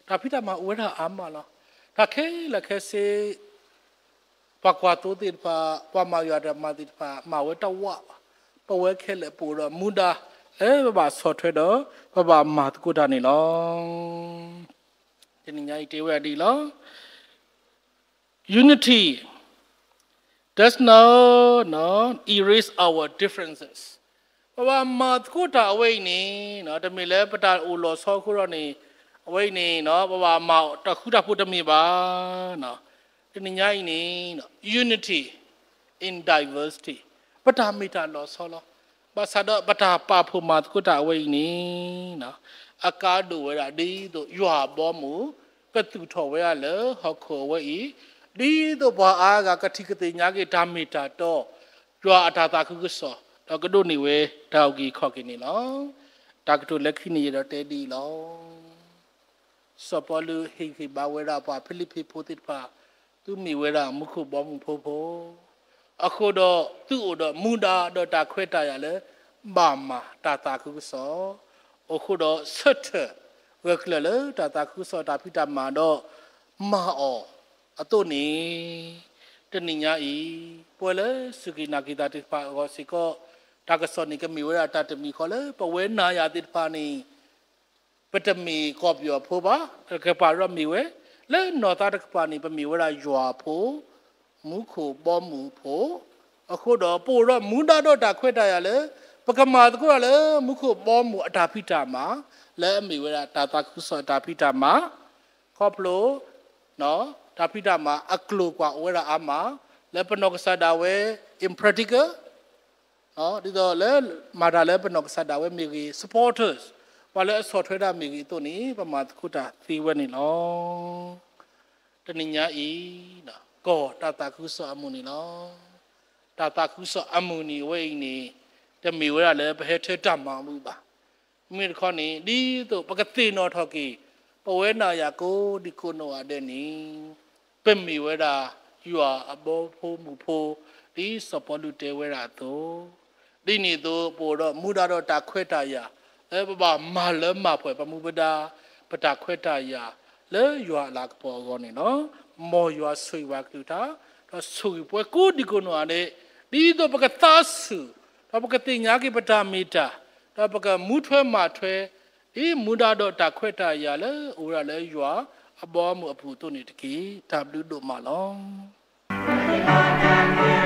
တၢ်ဖံးတၢ်မၤအိၣ်ဝဲဒၣ်အါမးလီၤ. တၢ်ခဲလၢာ်ခဲဆ့ ပှၤကွၢ်သိသ့ၣ်တဖၣ်, ပှၤမၤယွၤတၢ်မၤသ့ၣ်တဖၣ် မၤဝဲတဝးဘၣ်. ပဝဲခဲလၢာ်ပအိၣ်ဒီးမူဒါလၢပဘၣ်ဆီၣ်ထွဲဒီး ပဘၣ်မၤသကိးတၢ်န့ၣ်လီၤ. တနံၤညါအံၤတဲဝဲဒၣ်ဒ်အံၤလီၤ. Unity does not erase our differences. ပဘၣ်မၤသကိးတၢ်အဝဲအံၤန့ၣ် တမ့ၢ်လၢပတၢ်အိၣ်လီၤဆီအဃိဒီးန့ၣ်, အဝဲအံၤန့ၣ် ပဘၣ်မၤတၢ်ဃူတၢ်ဖိးတမ့ၢ်ဘၣ်. တနံၤညါအံၤန့ၣ် unity in diversity, ပတၢ်မ့ၢ်တၢ်လီၤဆီလီၤ. ဘၣ်ဆၣ်ဒီးပတၢ်ပာ်ဖှိၣ်မၤသကိးတၢ်အဝဲအံၤန့ၣ် အကါဒိၣ်ဝဲဒၣ်ဒ်သိးယွၤအဘီအမုၢ် ကသူၣ်ထီၣ်ဝဲဒၣ်လၢဟီၣ်ခိၣ်အဝဲအံၤ, ဒ်သိးပှၤအါဂၤကထံၣ်ကသ့ၣ်ညါက့ၤတၢ်မ့ၢ်တၢ်တီ, ယွၤအတၢ်သးခုကစီၣ် ဒီးကဒိးန့ၢ်ဝဲတၢ်အုၣ်က့ၤခီၣ်က့ၤန့ၣ်လီၤ. တၢ်ကတိၤလၢခံန့ၣ် ယအဲၣ်ဒိးတဲဒ်အံၤလီၤ. စီၤပီလူးဟ့ၣ်ဂံၢ်ဘါဝဲဒၣ်ပှၤဖံလံးပံၤဖိသ့ၣ်တဖၣ်, သုမ့ၢ်ဝဲဒၣ်မူခိၣ်ဘီမုၢ်ဖိဖိ, အဃိဒီးသုအိၣ်ဒီးမူဒါဒီးတၢ်ခွဲးတၢ်ယာ်လၢ ဘၣ်မၤတၢ်သးခုကစီၣ်, အိၣ်ဃိဒီးဆၢထၢၣ်ဂၢၢ်ကျၢၤလၢတၢ်သးခုကစီၣ်တၢ်ဖံးတၢ်မၤဒီးမၤအီၤအသိးန့ၣ်, တနံၤညါအံၤ ပဝဲလၢစူၢ်က့ၤနာ်က့ၤသးသ့ၣ်တဖၣ်အဂီၢ်စ့ၢ်ကီး, တၢ်ကစီၣ်န့ၣ်ကမ့ၢ်ဝဲဒၣ်တၢ်တမံၤဃီလၢပဝဲနၤယၤသ့ၣ်တဖၣ်န့ၣ် ပတမ့ၢ်ကီၢ်ပယီၤဖိဘၣ်, တကပၤဒီးမ့ၢ်ဝဲ, လၢနီၢ်သးတကပၤန့ၣ် ပမ့ၢ်ဝဲဒၣ်ယွၤအဖိ, မူခိၣ်ဘီမုၢ်အဖိ, အဃိဒီးပအိၣ်ဒီးမူဒါဒီးတၢ်ခွဲးတၢ်ယာ်လၢ ပကမၤသကိးတၢ်လၢမူခိၣ်ဘီမုၢ်အတၢ်ဖံးတၢ်မၤ, လၢအမ့ၢ်ဝဲဒၣ်တၢ်သးခုကစီၣ်တၢ်ဖံးတၢ်မၤ, ခီဖျိ တၢ်ဖံးတၢ်မၤအကျိၤကွၢ်အိၣ်ဝဲဒၣ်အါမး, လၢပနီၢ်ကစၢ်ဒၣ်ဝဲ in practical ဒ်သိးလၢမၤတၢ်လၢပနီၢ်ကစၢ်ဒၣ်ဝဲမ့ၢ်ဂ့ၤ, supporters, ပှၤလၢအဆီၣ်ထွဲဒၣ်မ့ၢ်ဂ့ၤအသိးန့ၣ် ပမၤသကိးတၢ်သ့ဝဲန့ၣ်လီၤ. တနံၤညါအံၤ, ကီၢ်တၢ်သးခုကစီၣ်အမုၢ်နံၤလီၤ. တၢ်သးခုကစီၣ်အမုၢ်နံၤအဝဲအံၤန့ၣ်, တမ့ၢ်ဝဲဒၣ်လၢပဟဲထၢတၢ်မၤဘူၣ်ဘၣ်. မ့မ့ၢ်တခီန့ၣ် ဒ်သိးပကသ့ၣ်နီၣ်ထီၣ်က့ၤ ပဝဲနၤယၤကိးဒံကိးနီၢ်ဂၤဒဲးန့ၣ်, ပမ့ၢ်ဝဲဒၣ်ယွၤအဘီဖိမုၢ်ဖိ, ဒ်စီၤပီလူးတဲဝဲဒၣ်အသိး, ဒ်န့ၣ်အသိး ပအိၣ်ဒီးမူဒါဒီးတၢ်ခွဲးတၢ်ယာ် လၢပဘၣ်မၤလၢမၤပှဲၤပမူပဒါ, ပတၢ်ခွဲးတၢ်ယာ်လၢယွၤအလၤကပီၤအဂီၢ်န့ၣ်လီၤ. မ်ယွၤဆိၣ်ဂ့ၤပှၤကလုာ်တၢ်, ဒီးဆိၣ်ဂ့ၤပဝဲကိးဒံကိးနီၢ်ဂၤဒဲး, ဒ်သိးပကသးဆူၣ်, ဒီးပကသ့ၣ်ညါက့ၤပတၢ်မ့ၢ်တၢ်, ဒီးပကမူထွဲမၤထွဲ, ဒ်မူဒါဒီးတၢ်ခွဲးတၢ်ယာ်လၢအိၣ်ဝဲဒၣ်လၢယွၤအဘီအမုၢ်အပူၤအသိးန့ၣ်တက့ၢ်. တၢ်ဘျုးဒိၣ်မးလီၤ.